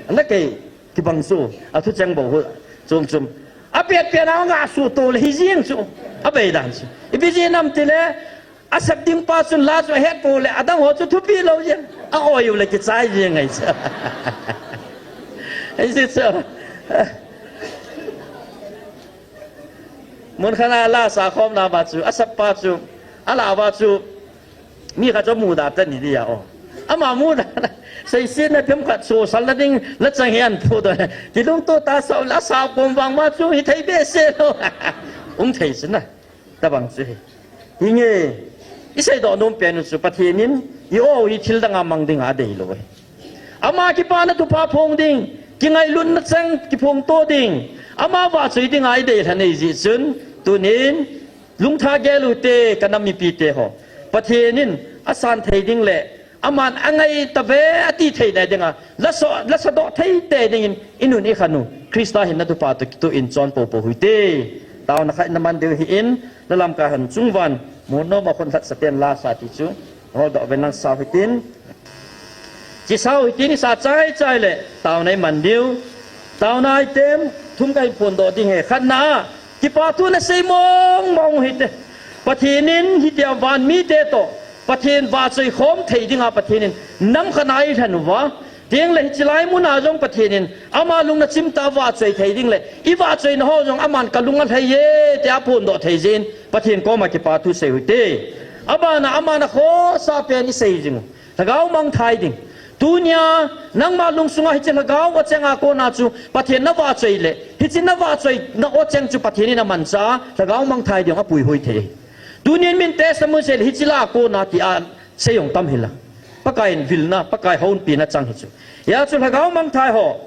Ala kei kibang soh, athucheng bou hu. Chum chum. Apet pet na nga suhto le hijeng chu. Abeidan chu. Ipi jeh ham tile, Asep ding pa chun la chu ahet pou le, adang ho chu thupi lou jeng. A-oi u le kichai jeng ngai chu. Ei si chu. Mun khat a la sa khom na ba chu, asep pa chu, ala ba chu, mi khat chu muda ta ni dia o. Ama muda, seisetna themkhat sosal na ding, lachang hian phu do. Kilungto ta sa u la sa kom vang ma chu, hithei behseh lou. Hung thei chu na. Tabang chu hi. Hinge. Isei doh nom pen u chu Pathen in i-o hi thil dang a mang ding a adei lou e. Ama kipana thupha phong ding, kingailutna chang kiphong to ding, ama vahchoi ding a idei lha nei jeh chun, tunin lungtha gel u te, ka nam mipi te ho. Pathen in asan thei ding le, aman angai tave ati thei na ding a, la so, la sa doh thei te ding in, i nun i khan u Christa hinna thupha toh kitoh in chon popo u hite. Taona khat na man diu hi in, la lamkai hon chungvan, mun nom a khon lhat sa ten la sa ti chu, hol doh ven lang sa u hitin. Chi sa u hitin, i sa chai chai le, taona i man diu. Taona item thum ka hin phon doh ding e. Khatna a, kipa thu na sei mong mong u hite. Pathen in hitia van mite toh, Pathen vahchoi khom thei ding a Pathen in nam khat a eilhen uva. Teng le hiche lai mun a jong Pathen in ama lung na chim tah a vahchoi thei ding le, i vahchoi na ho jong aman ka lung alhai e, tia phon doh thei jeh in Pathen koma kipa thu sei u hite. Abana, aman akhohsa pen i sei jing u. Lhagao mangthai ding. Tunia, nangma lungsunga hiche lhagao o cheng a kona chu, Pathen na vahchoi le, hiche na vahchoi na o cheng chu Pathen in amanchah a, lhagao mangthai ding a puihoi thei. Tunin min test a mun sei le, hiche la a kona ti a sei jong tam hi la. Pakai in vilna, Pakai houin pina chang hi chu. Hia chu lhagao mangthai ho.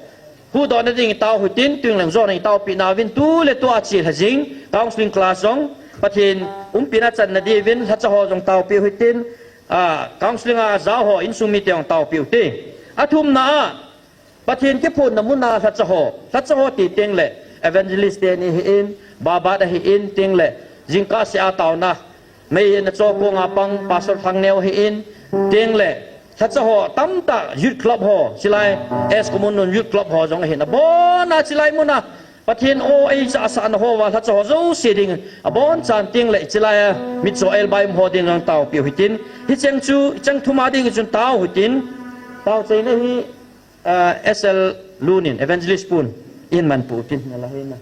Huhdoh na ding i tao u hitin, tuin lang jona i taopi na uvin tu le tu a chi lha jing, counseling class jong, Pathen umpina channa diuvin, lhacha ho jong taopi u hitin, a, counseling a jao ho, insung mite jong taopi u hite. Athumna a, Pathen kiphonna mun a lhacha ho, lhacha ho ti teng le, evangelist te ni hi in, babat ahi in, teng le, jingkah seh a taona, Mei na cho kong a pang Pastor Thangneo hi in, teng le, lhacha ho tamtah Youth Club ho, chilai S Kumun nun Youth Club ho jong ahin, abon a chilai mun a Pathen o ei cha sa na ho va lhacha ho jouse ding, abon chan teng le, chilai a mitcho elbai um ho ding jong taopi u hitin, hicheng chu, cheng thum a ding chun tao u hitin, tao chai na hi, Ah, S L Lun in, Evangelist Pun, in man pu tin, na la hei na.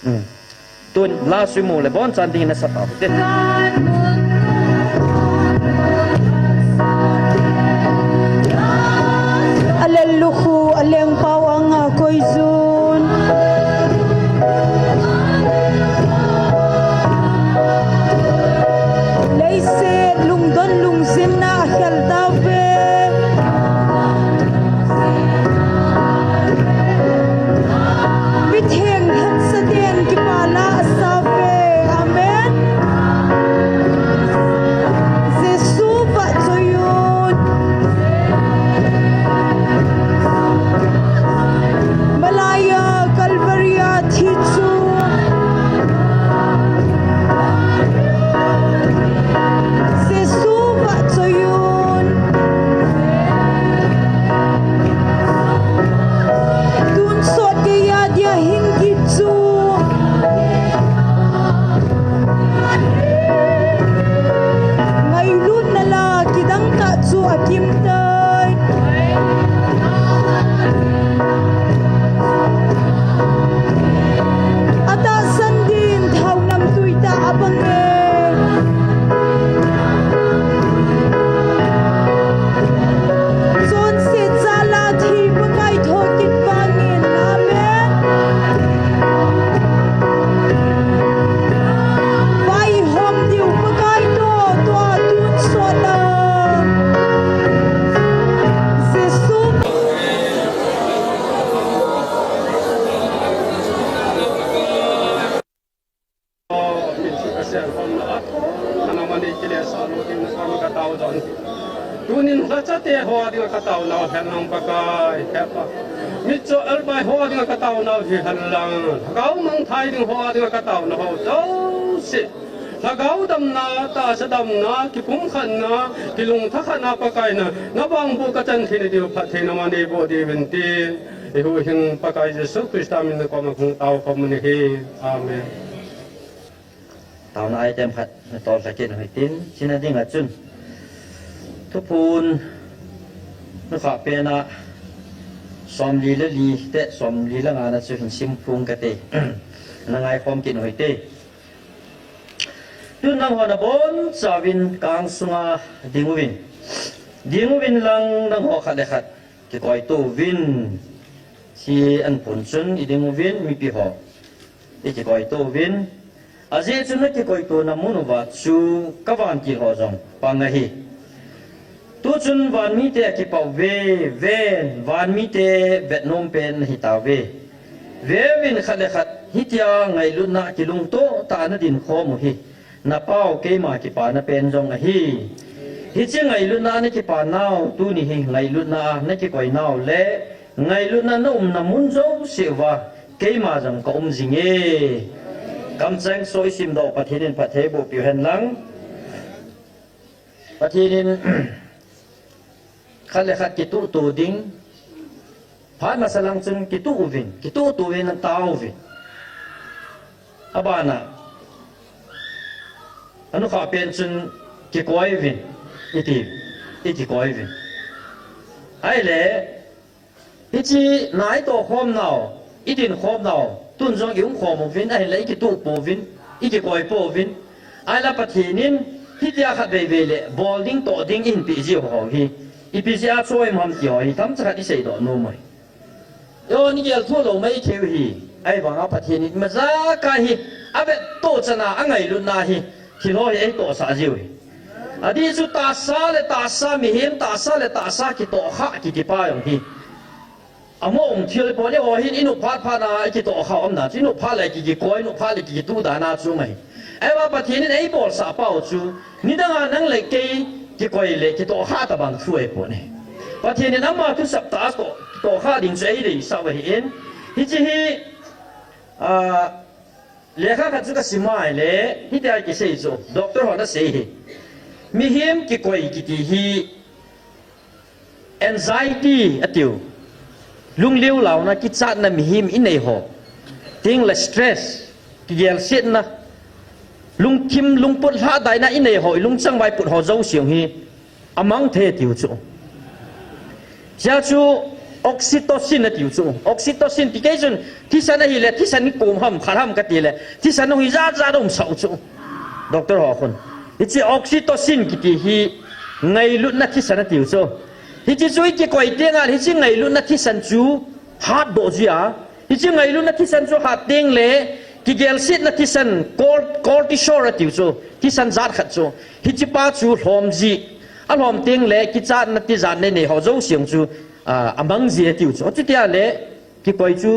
Hmm. Tun, la sui mu le bon chan ding na sa pa pu tin. Alel lukhu, aleng pau anga koi jun. Leiset lungdon lungzinna a khel tauve. Mitheng lhensa ten kipana a sauve. Amen. Jesu vahchoi un. Malaya Calvary a thi chu. Jesu vahchoi un. Tun sot kei a dia hing kit chu. Ngailutna la kidang tah chu akim tai. Atahsan din thao namtui tah abang e. Chonset jal a thi Pakai thokit vangin. Amen. Vaihom diu Pakai toh, tua tun sot a. Jesu. Tunin lhacha te ho dinga ka taonau hen lang Pakai, hepa. Mitcho elbai ho dinga ka taonau hi hen lang. Lhagao mangthai ding ho dinga ka taonau ho jouse. Lhagao damna, tahsa damna, kipumkhatna, kilungthakhatna Pakai na, na vangboh ka chan theina diu phattheina ma neiboh diuvin tin. I huhhing Pakai Jesu Christa min na koma kong tao khom u ahi. Amen. Taona item khat na tol lhakin hitin, china dinga chun. Thuphon, na kha pena, somli le li te, somli le nga na chu hin sim phung kate. Na ngai khom kit u hite. Tun nangho nabonchauvin kang sunga dinguvin. Dinguvin lang nangho khat le khat kikoitouvin. Chi an pun chun i dinguvin mipi ho. I kikoitouvin. Ajeh chu nakikoitona mun uva chu kavantil ho jong pang ahi. Tuchun vanmite akipah uve, ven, vanmite vetnom pen nahitauve. Veuvin, khat le khat hitia ngailutna kilungtoh tah a nadin khom u hi, napau keima kipana pen jong ahi. Hiche ngailutna a nakipa nau, tuni hi ngailutna a nakikoi nau le ngailutna naumna mun jouse uva keima jong kaum jinge. Kamcheng soh isimdoh Pathen in phatthei bohpiu hen lang. Pathen in khat le khat kituhto ding, phat masa lang chun kituh uvin, kituhto uvin, nataovin. Abana, anukha pen chun kikoi uvin, iti, ikikoi uvin. Ahile, hiche na itoh khom nau, idin khom nau, tun jong ium khom uvin, ahinla ikituh pouvin, ikikoi pouvin. Ahinla Pathen in hitia khatvei vei le bol ding toh ding eihin peh jiu ho hi, ipi jeh a chu aum ham ti ho hi themcha khat iseidoh nom uhi. Eiho, igel thulou maithei u hi. Ahivanga Pathen in imacha khat hi avettoh chana angailutna hi, thil ho hi eitohsah jiu hi. Adih chu tahsa le tahsa, mihem tahsa le tahsa kitohkhah kitipa jong hi amo um thil pon, eiho hin inop phat phat a ikitohkhah umna chu, inop phat le kikikoi, inop phat le kikituh dan a chu um ahi. Ahivang Pathen in eibolsah pau chu nidang a nang le kei kikoi le kitohkhah tabang thu ahipon ahi. Pathen in ama thusap tah a toh, kitohkhah ding chu eideisah u ahin, hiche hi, a, lekha khat chu kasim a ahile hitia kisei chu, doctor hon asei hi, mihem kikoi kiti hi anxiety atiu, lungliu launa, kichatna mihem inei ho, tengle stress, kigelsetna, lungthim lungput lhahdaina inei ho, ilungchang vaiput ho jouse hi amang thei atiu chu. Hiche chu oxytocin atiu chu. Oxytocin ti kei chun thisan ahile, thisan kom ham, khat ham katile, thisan hung hi jat jat aumsah u chu, doctor ho khun. Hiche oxytocin kiti hi ngailutna thisan atiu chu. Hiche chu ikikoi tengle hiche ngailutna thisan chu hatdoh jia, hiche ngailutna thisan chu hat tengle kigelsetna thisan, cor-, cortisol atiu chu, thisan jat khat chu, hichepa chu lhom ji. Alhom tengle kichatna tijat nei nei ho jouse chu, a, amang ji atiu chu. Chutia le kikoi chu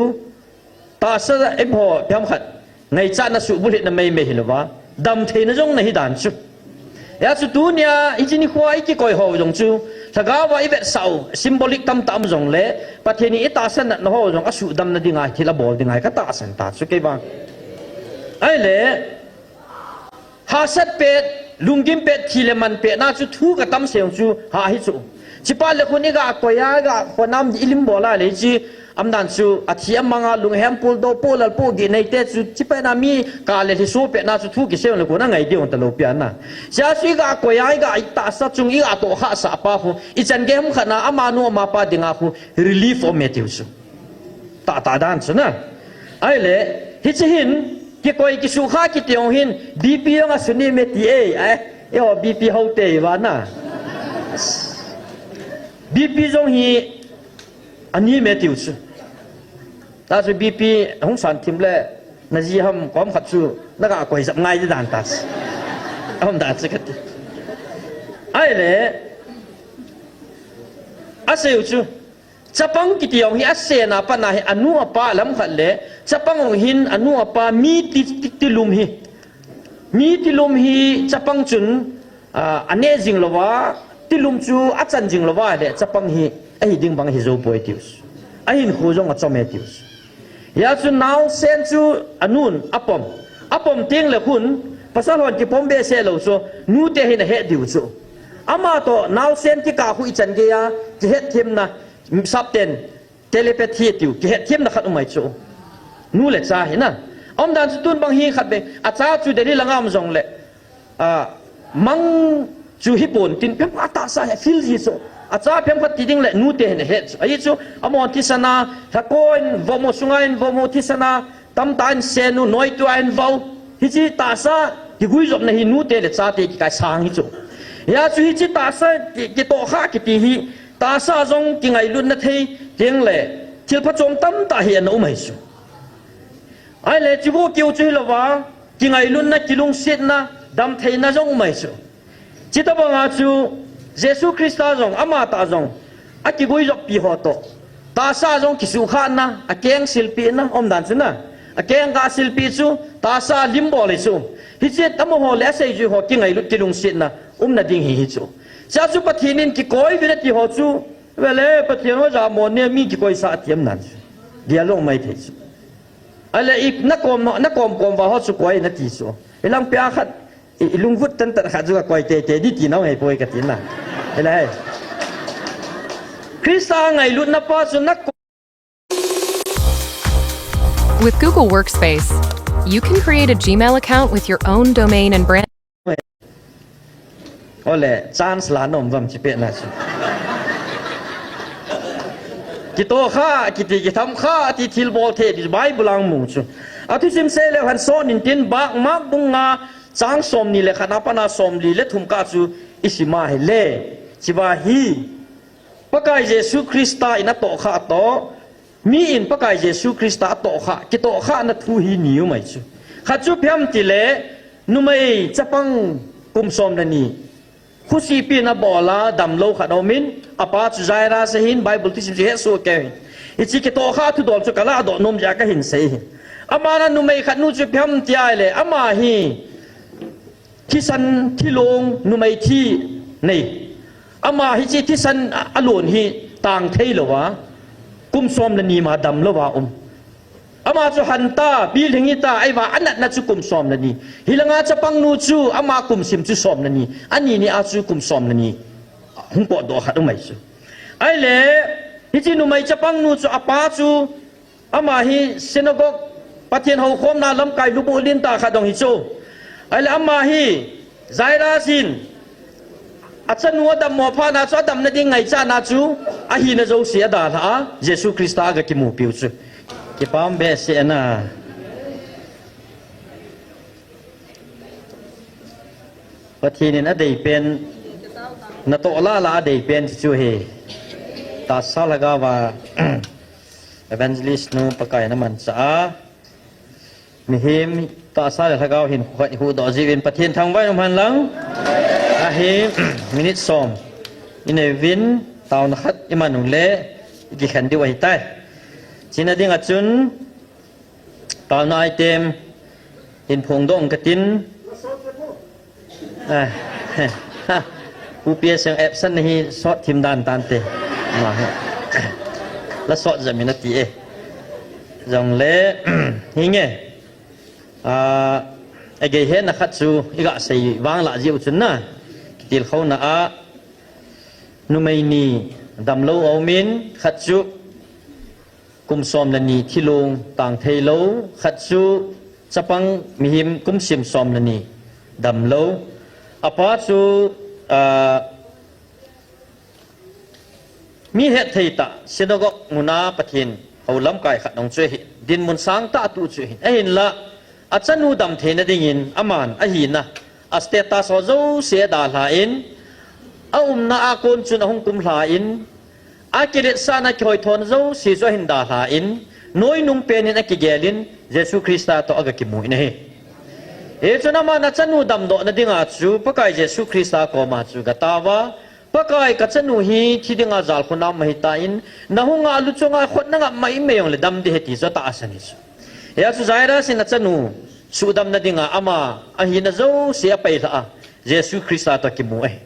tahsa, eiho, ipi ham khat, ngaichatna suhbulhitna meimei hilouva, damtheina jong nahi dan chu. Hijeh chun tunia hiche nikhoa ikikoi ho jong chu lhagao a ivetsah u symbolic tamtah um jongle, Pathen in itahsa natna ho jong asuhdamna dinga thil abol ding ahi katahsan ta chu keivang. Ahile, hahsat pet, lunggim pet, thi le man petna chu thu katam seng chu ha hi chu. Chuphat le khun iga koi a, iga khonam di ilim bol a le hiche, aumdan chu athi amang a, lunghempu, dohpu, lalpu, gih neite chu, chupet na mi kah le lhiso petna chu thu kisei le khun angai diu talou pi ana. Hichea chu iga koi a, iga itahsa chung, iga tohkhahsah pa khu, ichan gei ham khat na amanu amapa dinga khu relief aume tiu chu. Tahtah dan chu na. Ahile, hiche hin, kikoi kisukha kiti jong hin, B P jong asun e me ti e, ai, eiho B P ho te iva na. B P jong hi, anem e tiu chu. Tachu B P hung san thim le, naji ham kom khat chu, naga koi jap ngai di dan ta chu. Aum dan chu kati. Ahile, asei u chu, chapang kiti jong hi asen a pat na hi anu apa lam khat le, chapang jong hin anu apa mi ti, ti, tilum hi. Mi tilum hi chapang chun, a, aneh jing louva, tilum chu achan jing louva le, chapang hi ahi ding bang ahi jou poi tiu. Ahinkho jong achom e tiu. Hia chu naosen chu anun apom. Apom teng le khun, pasal hon kipom behseh lou chu, nute hin ahet diu chu. Ama toh naosen kikah khu ichan gei a, kihetthemna, sapten, telepathy tiu, kihetthemna khat um ahi chu. Nu le cha hi na. Aum dan chu tun bang hi khat ve, acha chu Delhi langa um jong le, a, mang chu hi pon tin pem atahsa hi feel ji chu. Acha pem khat ti ding le nute hin ahet chu. Ahi chu, amahon thisan a, lhakon, vom u sunga in vom u thisan a, tamtah in sen u, noi tua in vau. Hiche tahsa kiguijopna hi nute le chate kikai sang hi chu. Hia chu hiche tahsa ki, kitohkhah kiti hi, tahsa jong kingailutna thei, teng le, thil phachom tamtah hi ana um ahi chu. Ahile, chivo kiu chu hilouva, kingailutna, kilungsetna, damtheina jong um ahi chu. Chuti banga chu Jesu Christa jong, ama tah jong, akiguijoppi ho toh, tahsa jong kisuhkhahna, akeng silpehna, umdan chu na, akeng ga silpeh chu, tahsa lim bol ahi chu. Hiche amaho le aseijui ho kingailut kilungsetna umna ding hi, hi chu. Chuche chu Pathen in kikoi uvin ati ho chu, vele Pathen ho jamo ne mi kikoisah ati umdan chu. Dia long mai thei chu. Ahile i nakom, nakom kom uva ho chu koi nati chu. Ilang pia khat, i, ilungvut tantan khat chu kakoi teitei di ti nau hei poi kati na. Ahile hei. Christa ngailutna pa chu nakom. With Google Workspace, you can create a Gmail account with your own domain and brand. Ole, chance la nom vam chi pena chu. Kitoh kha, kiti kitham kha, ti thilbol thei di Bible a mu chu. Athusim sei leu hen sot in tin Mark, Mark bung nga chang somni le khat a pat a somli le thum kah chu isim a hile. Chuva hi. Pakai Jesu Christa in atohkhah toh, mi in Pakai Jesu Christa atohkhah, kitohkhahna thu hi ni um ahi chu. Khat chu ipi ham itile, numei chapang kum som le ni. Khosihpi in abol a damlou khat aumin, apa chu Jairus ahin, Bible thusim chu hesoh kei hin. Hiche kitohkhah thudol chu kaladoh nom jeh a kahin sei ahi. Aman a numei khat nu chu ipi ham itile, ama hi thisan, thilong, numei thi nei. Ama hiche thisan a, alon hi tang thei louva, kum som le ni ma damlouva um. Ama chu hanta, bil hing hita, ahivang anatna chu kum som le ni. Hilanga chapang nu chu ama kum sim chu som le ni. Ani ni a chu kum som le ni. Hung potdoh khat um ahi chu. Ahile, hiche numei chapang nu chu apa chu Ama hi synagogue, Pathen houkhomna lamkai lubuh lentah khat jong hi chu. Ahile ama hi Jairus in achanu adammo phat na chu adamna ding ngaichatna chu ahina jouse adalhah a, Jesu Christa aga kimupiu chu. Kipah behseh na. Pathen in adeipen, natoh lala adeipen chu hi. Tahsa lhagaova evangelist nu Pakai in amanchah a. Mihem tahsa le lhagao hin khat ihuhdoh jiuvin Pathen thangvah in umhen lang. Ahi, minute som inei uvin, taona khat iman uleh ikikhen diu ahitai. Chuna dinga chun, taona item hin phongdoh katin. Ah, Pu P S Siang absent na hi sot thim dan tante. Ma he. La sot jam in ati e. Jongle, hinge. Ah, agei hetna khat chu iga sei vanglah jiu chun na. Kitilkhouna a numei ni damlou aumin khat chu kum som le ni thilong tang thei lou, khat chu chapang mihem kum sim som le ni damlou. Apa chu, ah, mi hetthei tah, synagogue muna Pathen hou lamkai khat nung chu ahi, dinmun sangtah tu chu ahi. Ahinla, achanu damtheina dingin aman ahina, a status ho jouse adalhan, aumna a kon chun ahung kumlhan, akiletsahna kihoithona jouse chu ahin dalhan, noinung penin akigelin, Jesu Christa toh aga kimu in ahi. Hichun aman achanu damdohna dinga chu, Pakai Jesu Christa koma chu agataova, Pakai, kachanu hi thi dinga jalkhun a um ahitan, nahunga alu chunga khut nangap mai mai jongle dam ding ahi ti chu atahsan ahi chu. Hia chu Jairus in achanu sudamna dinga ama ahina jouse apeilhah a, Jesu Christa toh akimu ahi.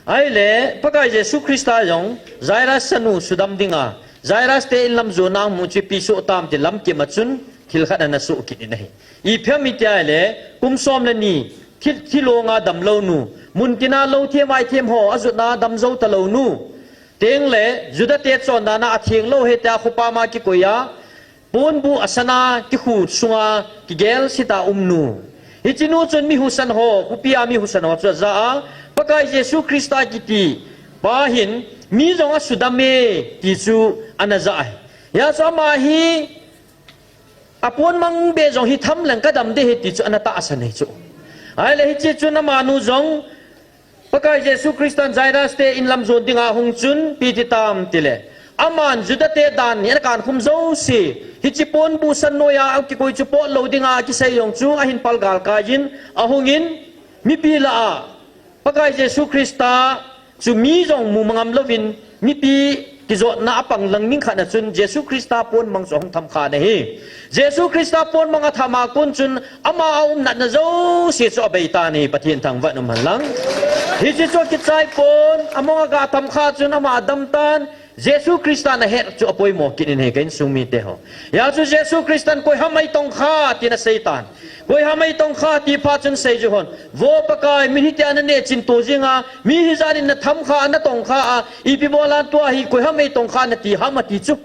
Ahile, Pakai Jesu Christa jong, Jairus chanu sudam dinga, Jairus te in lam jona amu chu ipi soh tam ti lamkim a chun, thil khat ana soh kit in ahi. Ipi ham iti ahile, kum som le ni, thi, thilonga damlou nu, muntina lou them vai them ho, ajotna damjou talou nu. Tengle, Juda te chondana athenglou ahi tia khopama kikoi a, ponbuh asana kikhu sunga kigel seta um nu. Hiche nu chun mi husa ho, khopia mi husa ho chu aja a, Pakai Jesu Christa kiti pa hin, mi jong asudam e, ti chu ana ja ahi. Hia chu ama hi, apon mang be jong hi tham leng kadam ding ahi ti chu ana tahsan ahi chu. Ahile hiche chun amanu jong, Pakai Jesu Christan Jairus te in lam jon dinga ahung chun, ipi ati tam tile, aman Juda te dan in ana kankhum jouse, hiche pon buhsan noiya akikoi chu pot lou dinga akisei jong chu ahin palgal kaiyin, ahungin, mipi lah a Pakai Jesu Christa chu mi jong mu mangam louvin, mipi kijotna apang lang ning khat na chun Jesu Christa pon mang chu ahung thamkha na hi. Jesu Christa pon mang atham a kon chun ama aum natna jouse chu abei tan ahi, Pathen thangvah in um hen lang. Hiche chu akichai pon, among aga thamkha chun ama adam tan, Jesu Christa na het chu apoimo kit in ahi ka insung mite ho. Hia chu Jesu Christan koiham ei tongkha tin asei tan. Koiham ei tongkha ti phat chun seiju hon, Vo Pakai, min hitia na neh chin to jinga, mi hijat in na thamkha, na tongkha a, ipi bola tua hi koiham ei tongkha nati ham ati chu.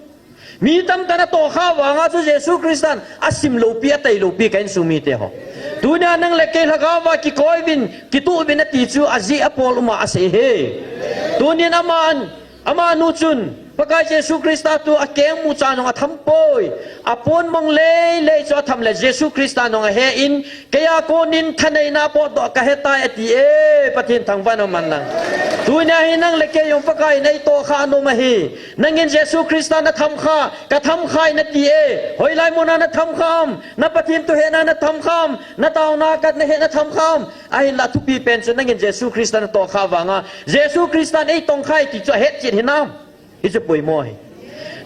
Mi tamtah in atohkha vanga chu Jesu Christan asim loupi, atei loupi ka insung mite ho. Tunia nang le kei lhagao va kikoi uvin, kituh uvin ati chu ajeh apol uma asei e. Tunin aman, amanu chun, Pakai Jesu Christa toh akeng mu chan jong atham poi. Apon mang lei lei chu atham le Jesu Christa jong ahe in, Kei a konin thaneina potdoh kahe tai ati e, Pathen thangvah in um hen lang. Tunia hi nang le kei jong Pakai in eitohkha nom ahi. Nangin Jesu Christa na thamkha, ka thamkha e nati e. Hoilai muna na thamkha ham, na Pathen toh hetna na thamkha ham, na taona khat na hetna thamkha ham. Ahinlah thupi pen chu nangin Jesu Christa na tohkha vanga, Jesu Christan eitongkha e ti chu ahet chet hinam. Hichu poimo ahi.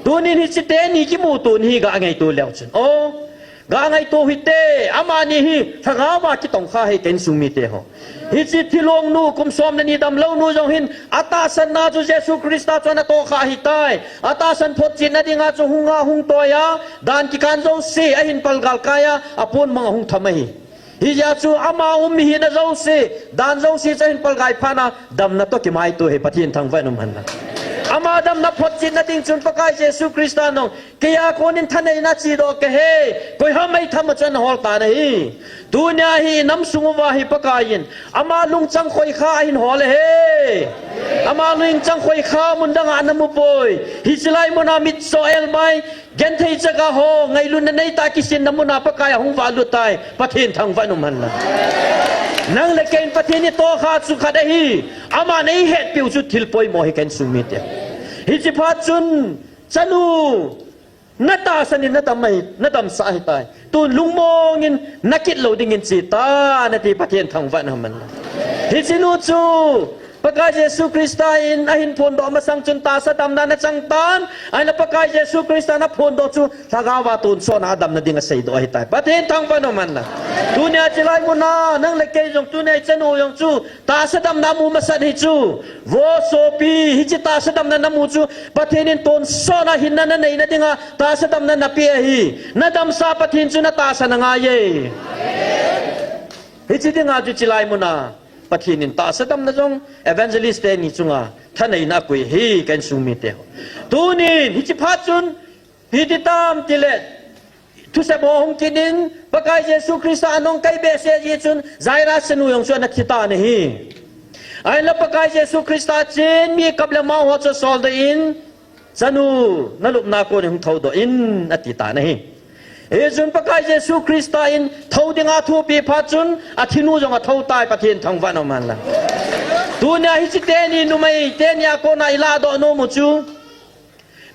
Tunin hiche teni kimuto ni hi ga ngaito leu chun. O, ga ngaito hite, amani hi lhagao va kitongkha ahi ka insung mite ho. Hiche thilong nu, kum som le ni damlou nu jong hin, atahsan na chu Jesu Christa chu ana tohkha ahitai. Atahsan photchetna dinga chu hunga hung toi a, dan kikan jouse ahin palgal kai a, apon mang ahung tham ahi. Hijeh a chu ama um mi hina jouse, dan jouse chu ahin palgal phat na, damna toh kimaito ahi, Pathen thangvah in um hen lang. Ama damna photchetna ding chun Pakai Jesu Christa jong, Kei a konin thaneina chedoh kahe, koiham ei tham a chu ana hol tan ahi. Tunia hi inam sung uva hi Pakai in, ama lungchang khoikha ahin hol ahi. Ama lungchang khoikha mun danga ana mu poi. Hiche lai muna mitcho elbai, Genthei chaga ho, ngailutna neitah kisinna muna Pakai ahung valut tai, Pathen thangvah in um hen lang. Nang le kei in Pathen itohkha chu khat ahi, aman eihetpiu chu thil poimo ahi ka insung mite. Hiche phat chun, chanu, na tahsan in na dam ahi, na damsah ahitai. Tun lungmong in na kit lou dingin che tan ati, Pathen thangvah in um hen lang. Hiche nu chu, Pakai Jesu Christa in ahin phondoh masang chun tahsa damna ana chang tan, ahinla Pakai Jesu Christa in aphondoh chu lhagao va tonsot na a damna ding aseidoh ahitai. Pathen thangvah in um hen lang. Tunia chulai muna nang le kei jong, tunia ichanu jong chu tahsa damna amu masat hi chu. Vo sopi, hiche tahsa damna namu chu Pathen in tonsot na hinna naneina dinga tahsa damna napeh ahi. Na damsah Pathen chu na tahsan angai e. Hiche dinga chu chulai muna Pathen in tahsa damna jong evangelist teni chunga thaneina akoi ahi ka insung mite ho. Tunin, hiche phat chun, hiti tam tile, thusei bol hung kit in, Pakai Jesu Christa anung kai behseh jeh chun, Jairus chanu jong chu ana thi tan ahi. Ahinla Pakai Jesu Christa chun mi kap le mao ho chu asoldoh in, Chanu, na lupna a kon in hung thoudoh in, ati tan ahi. Hichun Pakai Jesu Christa in thou dinga thu apeh phat chun, athinu jong athou tai, Pathen thangvah in um hen lang. Tunia hiche teni numei, teni a kona iladoh nom u chu.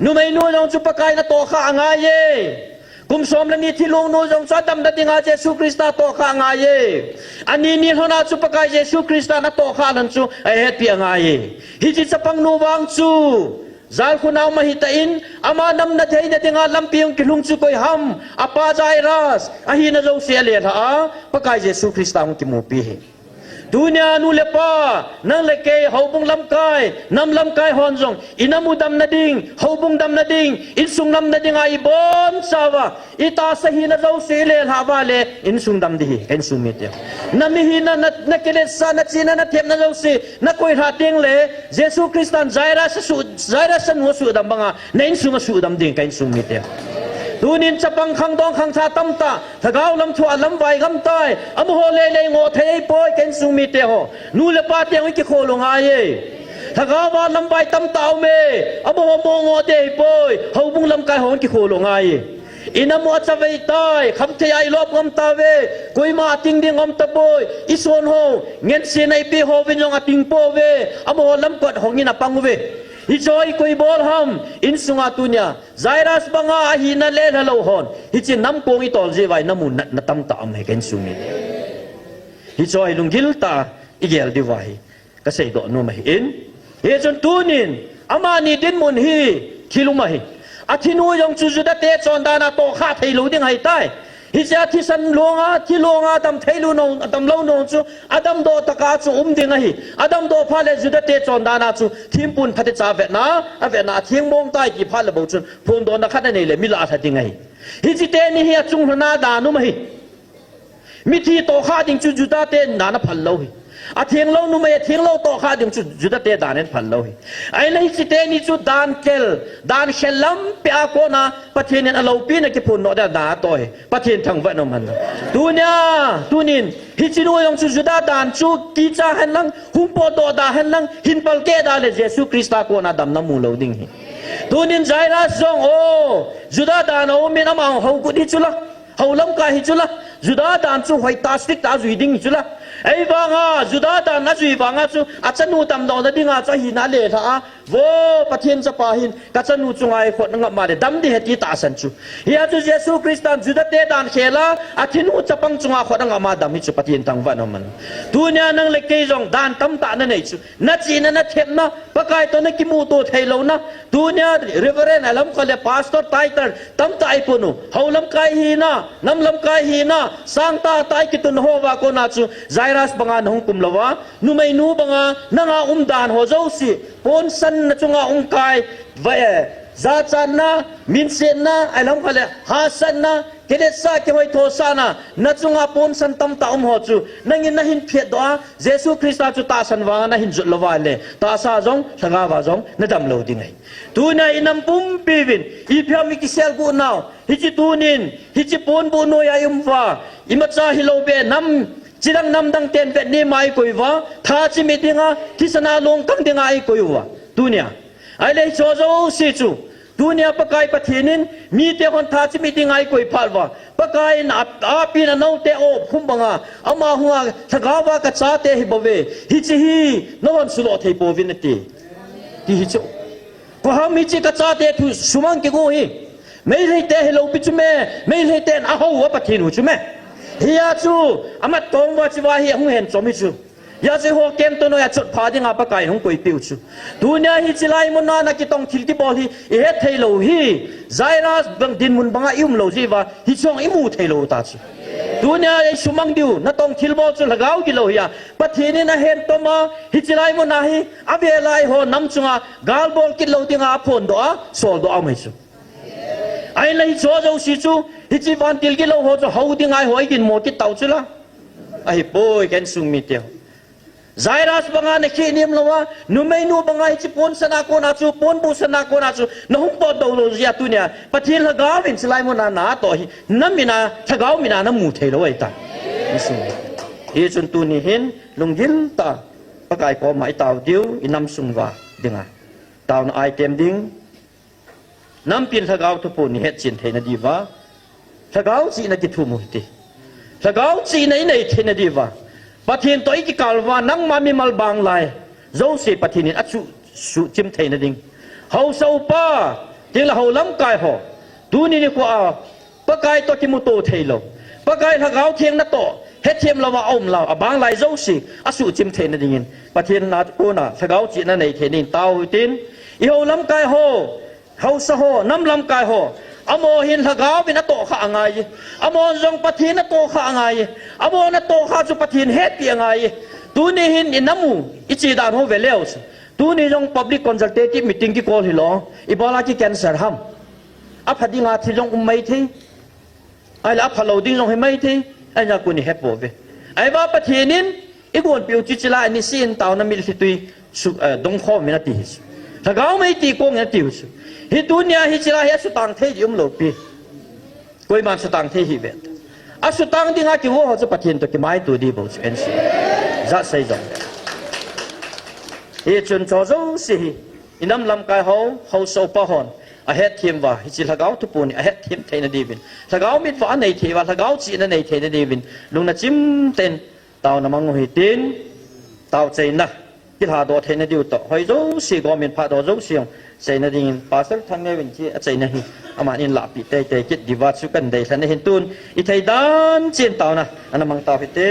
Numeinu jong chu Pakai in atohkha angai e. Kum som le ni thilong nu jong chu adamna dinga Jesu Christa atohkha angai e. Ani ni lhona chu Pakai Jesu Christa in atohkha lhon chu ahetpi angai e. Hiche chapang nu vang chu, jalkhun a um ahitan, ama damna theina dinga lampi hung kilhung chu koi ham, apa Jairus, ahina jouse alelhah a, Pakai Jesu Christa hung kimupi ahi. Tunia nu le pa, nang le kei, houbung lamkai, nam lamkai hon jong, inam u damna ding, houbung damna ding, insung damna dinga ibonchauva, itahsa hina jouse ilelhah uva le, insung dam ding ahi, insung mite. Na mihina, na, na kiletsahna, na chihna, na thepna jouse, na koilhah teng le, Jesu Christan Jairus a su, Jairus chanu asuhdam banga, na insung asuhdam ding, ka insung mite. Tunin chapang khangdong khangthah tamtah, lhagao lam thua lamvai gam tai, amaho leilei ngoh thei ahipoi, ka insung mite ho. Nu le pa teng hung kikholdoh ngai e. Lhagao va lamvai tamtah um e, amaho mo ngoh thei ahipoi, houbung lamkai ho hung kikholdoh ngai e. Inam u achavei tai, khamthei a ilop ngam tauve, koima ating ding um tapoi, ison ho, ngensetna ipeh houvin jong ating pouve, amaho lamkot hongin apang uve. Hiche hi koi bol ham, insunga tunia Jairus banga ahina lelha lou hon, hiche nam kong itol jeh uva namu natna tamtah um ahi ka insung mi. Hiche hi lunggil tah a igel diu ahi. Kaseidoh nom ahin. Hichun tunin, amani dinmun hi thil um ahi. Athinu jong chu Juda te chondan a tohkhah thei lou ding ahitai. Hiche a thisan longa, thi longa dam thei lou nom, dam lou nom chu, adamdoh tah a chu um ding ahi. Adamdoh phat le Juda te chondan a chu, thempu in phatecha vetna, avetna, atheng mong tai ti phat le bou chun, phondohna khat anei le, mi lah alha ding ahi. Hiche teni hi achung lhona dan um ahi. Mithi tohkhah ding chu Juda te dan a phal lou hi. Atheng lou numei, atheng lou tohkhah ding chu Juda te dan in phal lou hi. Ahinla hiche teni chu dan kel, dan khel lampi a kona Pathen in aloupina kiphondoh dan a toh hi. Pathen thangvah in um hen. Tunia, tunin, hiche nu jong chu Juda dan chu kicha hen lang, hung potdoh da hen lang, hin palkeh da le Jesu Christa kona damna mu lou ding hi. Tunin Jairus jong, o, Juda dan a um in ama hou kut hi chu la. Hou lamkai hi chu la, Juda dan chu hoitah strict tah a jui ding hi chu la. Ahivanga, Juda dan a jui vanga chu, achanu damdohna dinga chu ahina alelha a. Vo, Pathen chapa hin, kachanu chunga hi khut angap ma le, dam ding ahi ti tahsan chu. Hia chu Jesu Christan Juda te dan khel a, athinu chapang chunga khut angap ma dam hi chu Pathen thangvah in um hen. Tunia nang le kei jong dan tamtah nanei chu. Nachihna, nathemna, Pakai toh nakimuto thei louna. Tunia Reverend alamkai le Pastor title tamtah eipon u. Hou lamkai hina, nam lamkai hina, sangtah tah a ikitun ho uva kona chu Jairus banga nahung kum louva, numeinu banga nanga umdan ho jouse, ponsan nachunga hung kai, va, eh, jachatna, minsetna, alamkai le hahsatna, kiletsah, kihoithosahna, nachunga ponsan tamtah um ho chu, nangin nahin phetdoh a, Jesu Christa chu tahsan vanga nahin jot louva le, tahsa jong, lhagao va jong, nadam lou ding ahi. Tunia inam pumpi uvin, ipi ham ikisel gu nau, hiche tunin, hiche ponbuh noiya ium uva, imacha hilou be, nam, chidang namdang ten vetnem a ikoi uva, tha chimit dinga, thisan a longkam dinga ikoi uva. Tunia. Ahile hiche jouse chu, tunia Pakai Pathen in, mite hon tha chimit dinga ikoi phat uva, Pakai in a, apin anoute o khum banga, ama hunga, lhagao va kachate hi bouve, hiche hi, nahon suloh thei pouvin ati. Ti hi chu. Koi ham hiche kachate thu sumang kigo hi. Meitei te hilou pi chu me, Meitei ten ahou a Pathen u chu me. Hia chu, amat tong uva chu va hi ahung hen chom hi chu. Hia chu ho kem toh noiya chotpha dinga Pakai hung koipiu chu. Tunia hiche lai muna nakitong thil kibol hi, ihet thei lou hi. Jairus bang dinmun banga ium lou jeh uva, hiche jong imu thei lou ta chu. Tunia eisumang diu, natong thil bol chu lhagao gilou hia. Pathen in ahen toma, hiche lai muna hi, avel a eiho nam chunga, gal bol kit lou dinga aphondoh a, soldoh a um ahi chu. Ahinla hiche jouse chu, hiche vantil gilou ho chu hou dinga eiho iginmo kit tau chu la. Ahipoi ka insung mite ho. Jairus banga nakhe nem louva, numeinu banga hiche ponsan a kona chu, ponbuhsan a kona chu, nahung potdoh lou jeh a tunia, Pathen lhagao vin hiche lai muna natoh hi, namin a, lhagao min a namu thei lou ahitai. Insung. Hichun tuni hin, lunggil tah a, Pakai koma itao diu, inam sung uva dinga. Taona item ding, Nampin lhagao thuphon ihet chen theina diuva, lhagao chihna kithum u hite. Lhagao chihna inei theina diuva, Pathen toh ikikal uva, nangma mimal bang lai jouse Pathen in asuh, suhchim theina ding. Haosa upa, tengle hou lamkai ho, tuni nikho a, Pakai toh kimuto thei lou, Pakai Lhagao Theng natoh hethem louva aum lou, abang lai jouse asuhchim theina dingin, Pathen na kona lhagao chihna nei theina dingin tao hitin, ihou lamkai ho, haosa ho, nam lamkai ho, amaho hin Lhagao vin atohkhah angai e, amaho jong Pathen atohkhah angai e, amaho natohkhah chu Pathen hepi angai e. Tuni hin inam u, iche dan ho veleu chu, tuni jong public consultative meeting kikol hilou, ibola kicancel ham? Apha dinga thil jong um maithei. Ahile aphalou ding jong hi maithei. Ahina koni hepouve. Ahivang Pathen in igonpiu chu chilai nisin taona mitlhi tui su, eh, dongkhom in ati hi chu. Lhagao mei ti kong in ati hi chu. Hi tunia hi chilai hi asutang thei di umlou pi. Koiman sutang thei hih ve. Asutang dinga kivo ho chu Pathen toh kimaito di bou chu ahi. Jat sei jong. Hichun cho jouse hi, inam lamkai ho, haosa upa hon ahetthem uva, hiche Lhagao thuphon hi ahetthem theina diuvin, Lhagao mitvah anei thei uva, Lhagao chihna nei theina diuvin, lungna chimtah in taona mang u hitin, taochaina. kilhadoh theina diu toh, hoi jouse, gom in phahdoh jouse jong seina dingin Pastor Thangneo in chu achaina hi aman in lahpeh teitei kit diuva chu kahin deilhen ahin, tun ithei dan cheh in taona ana mang tau hite.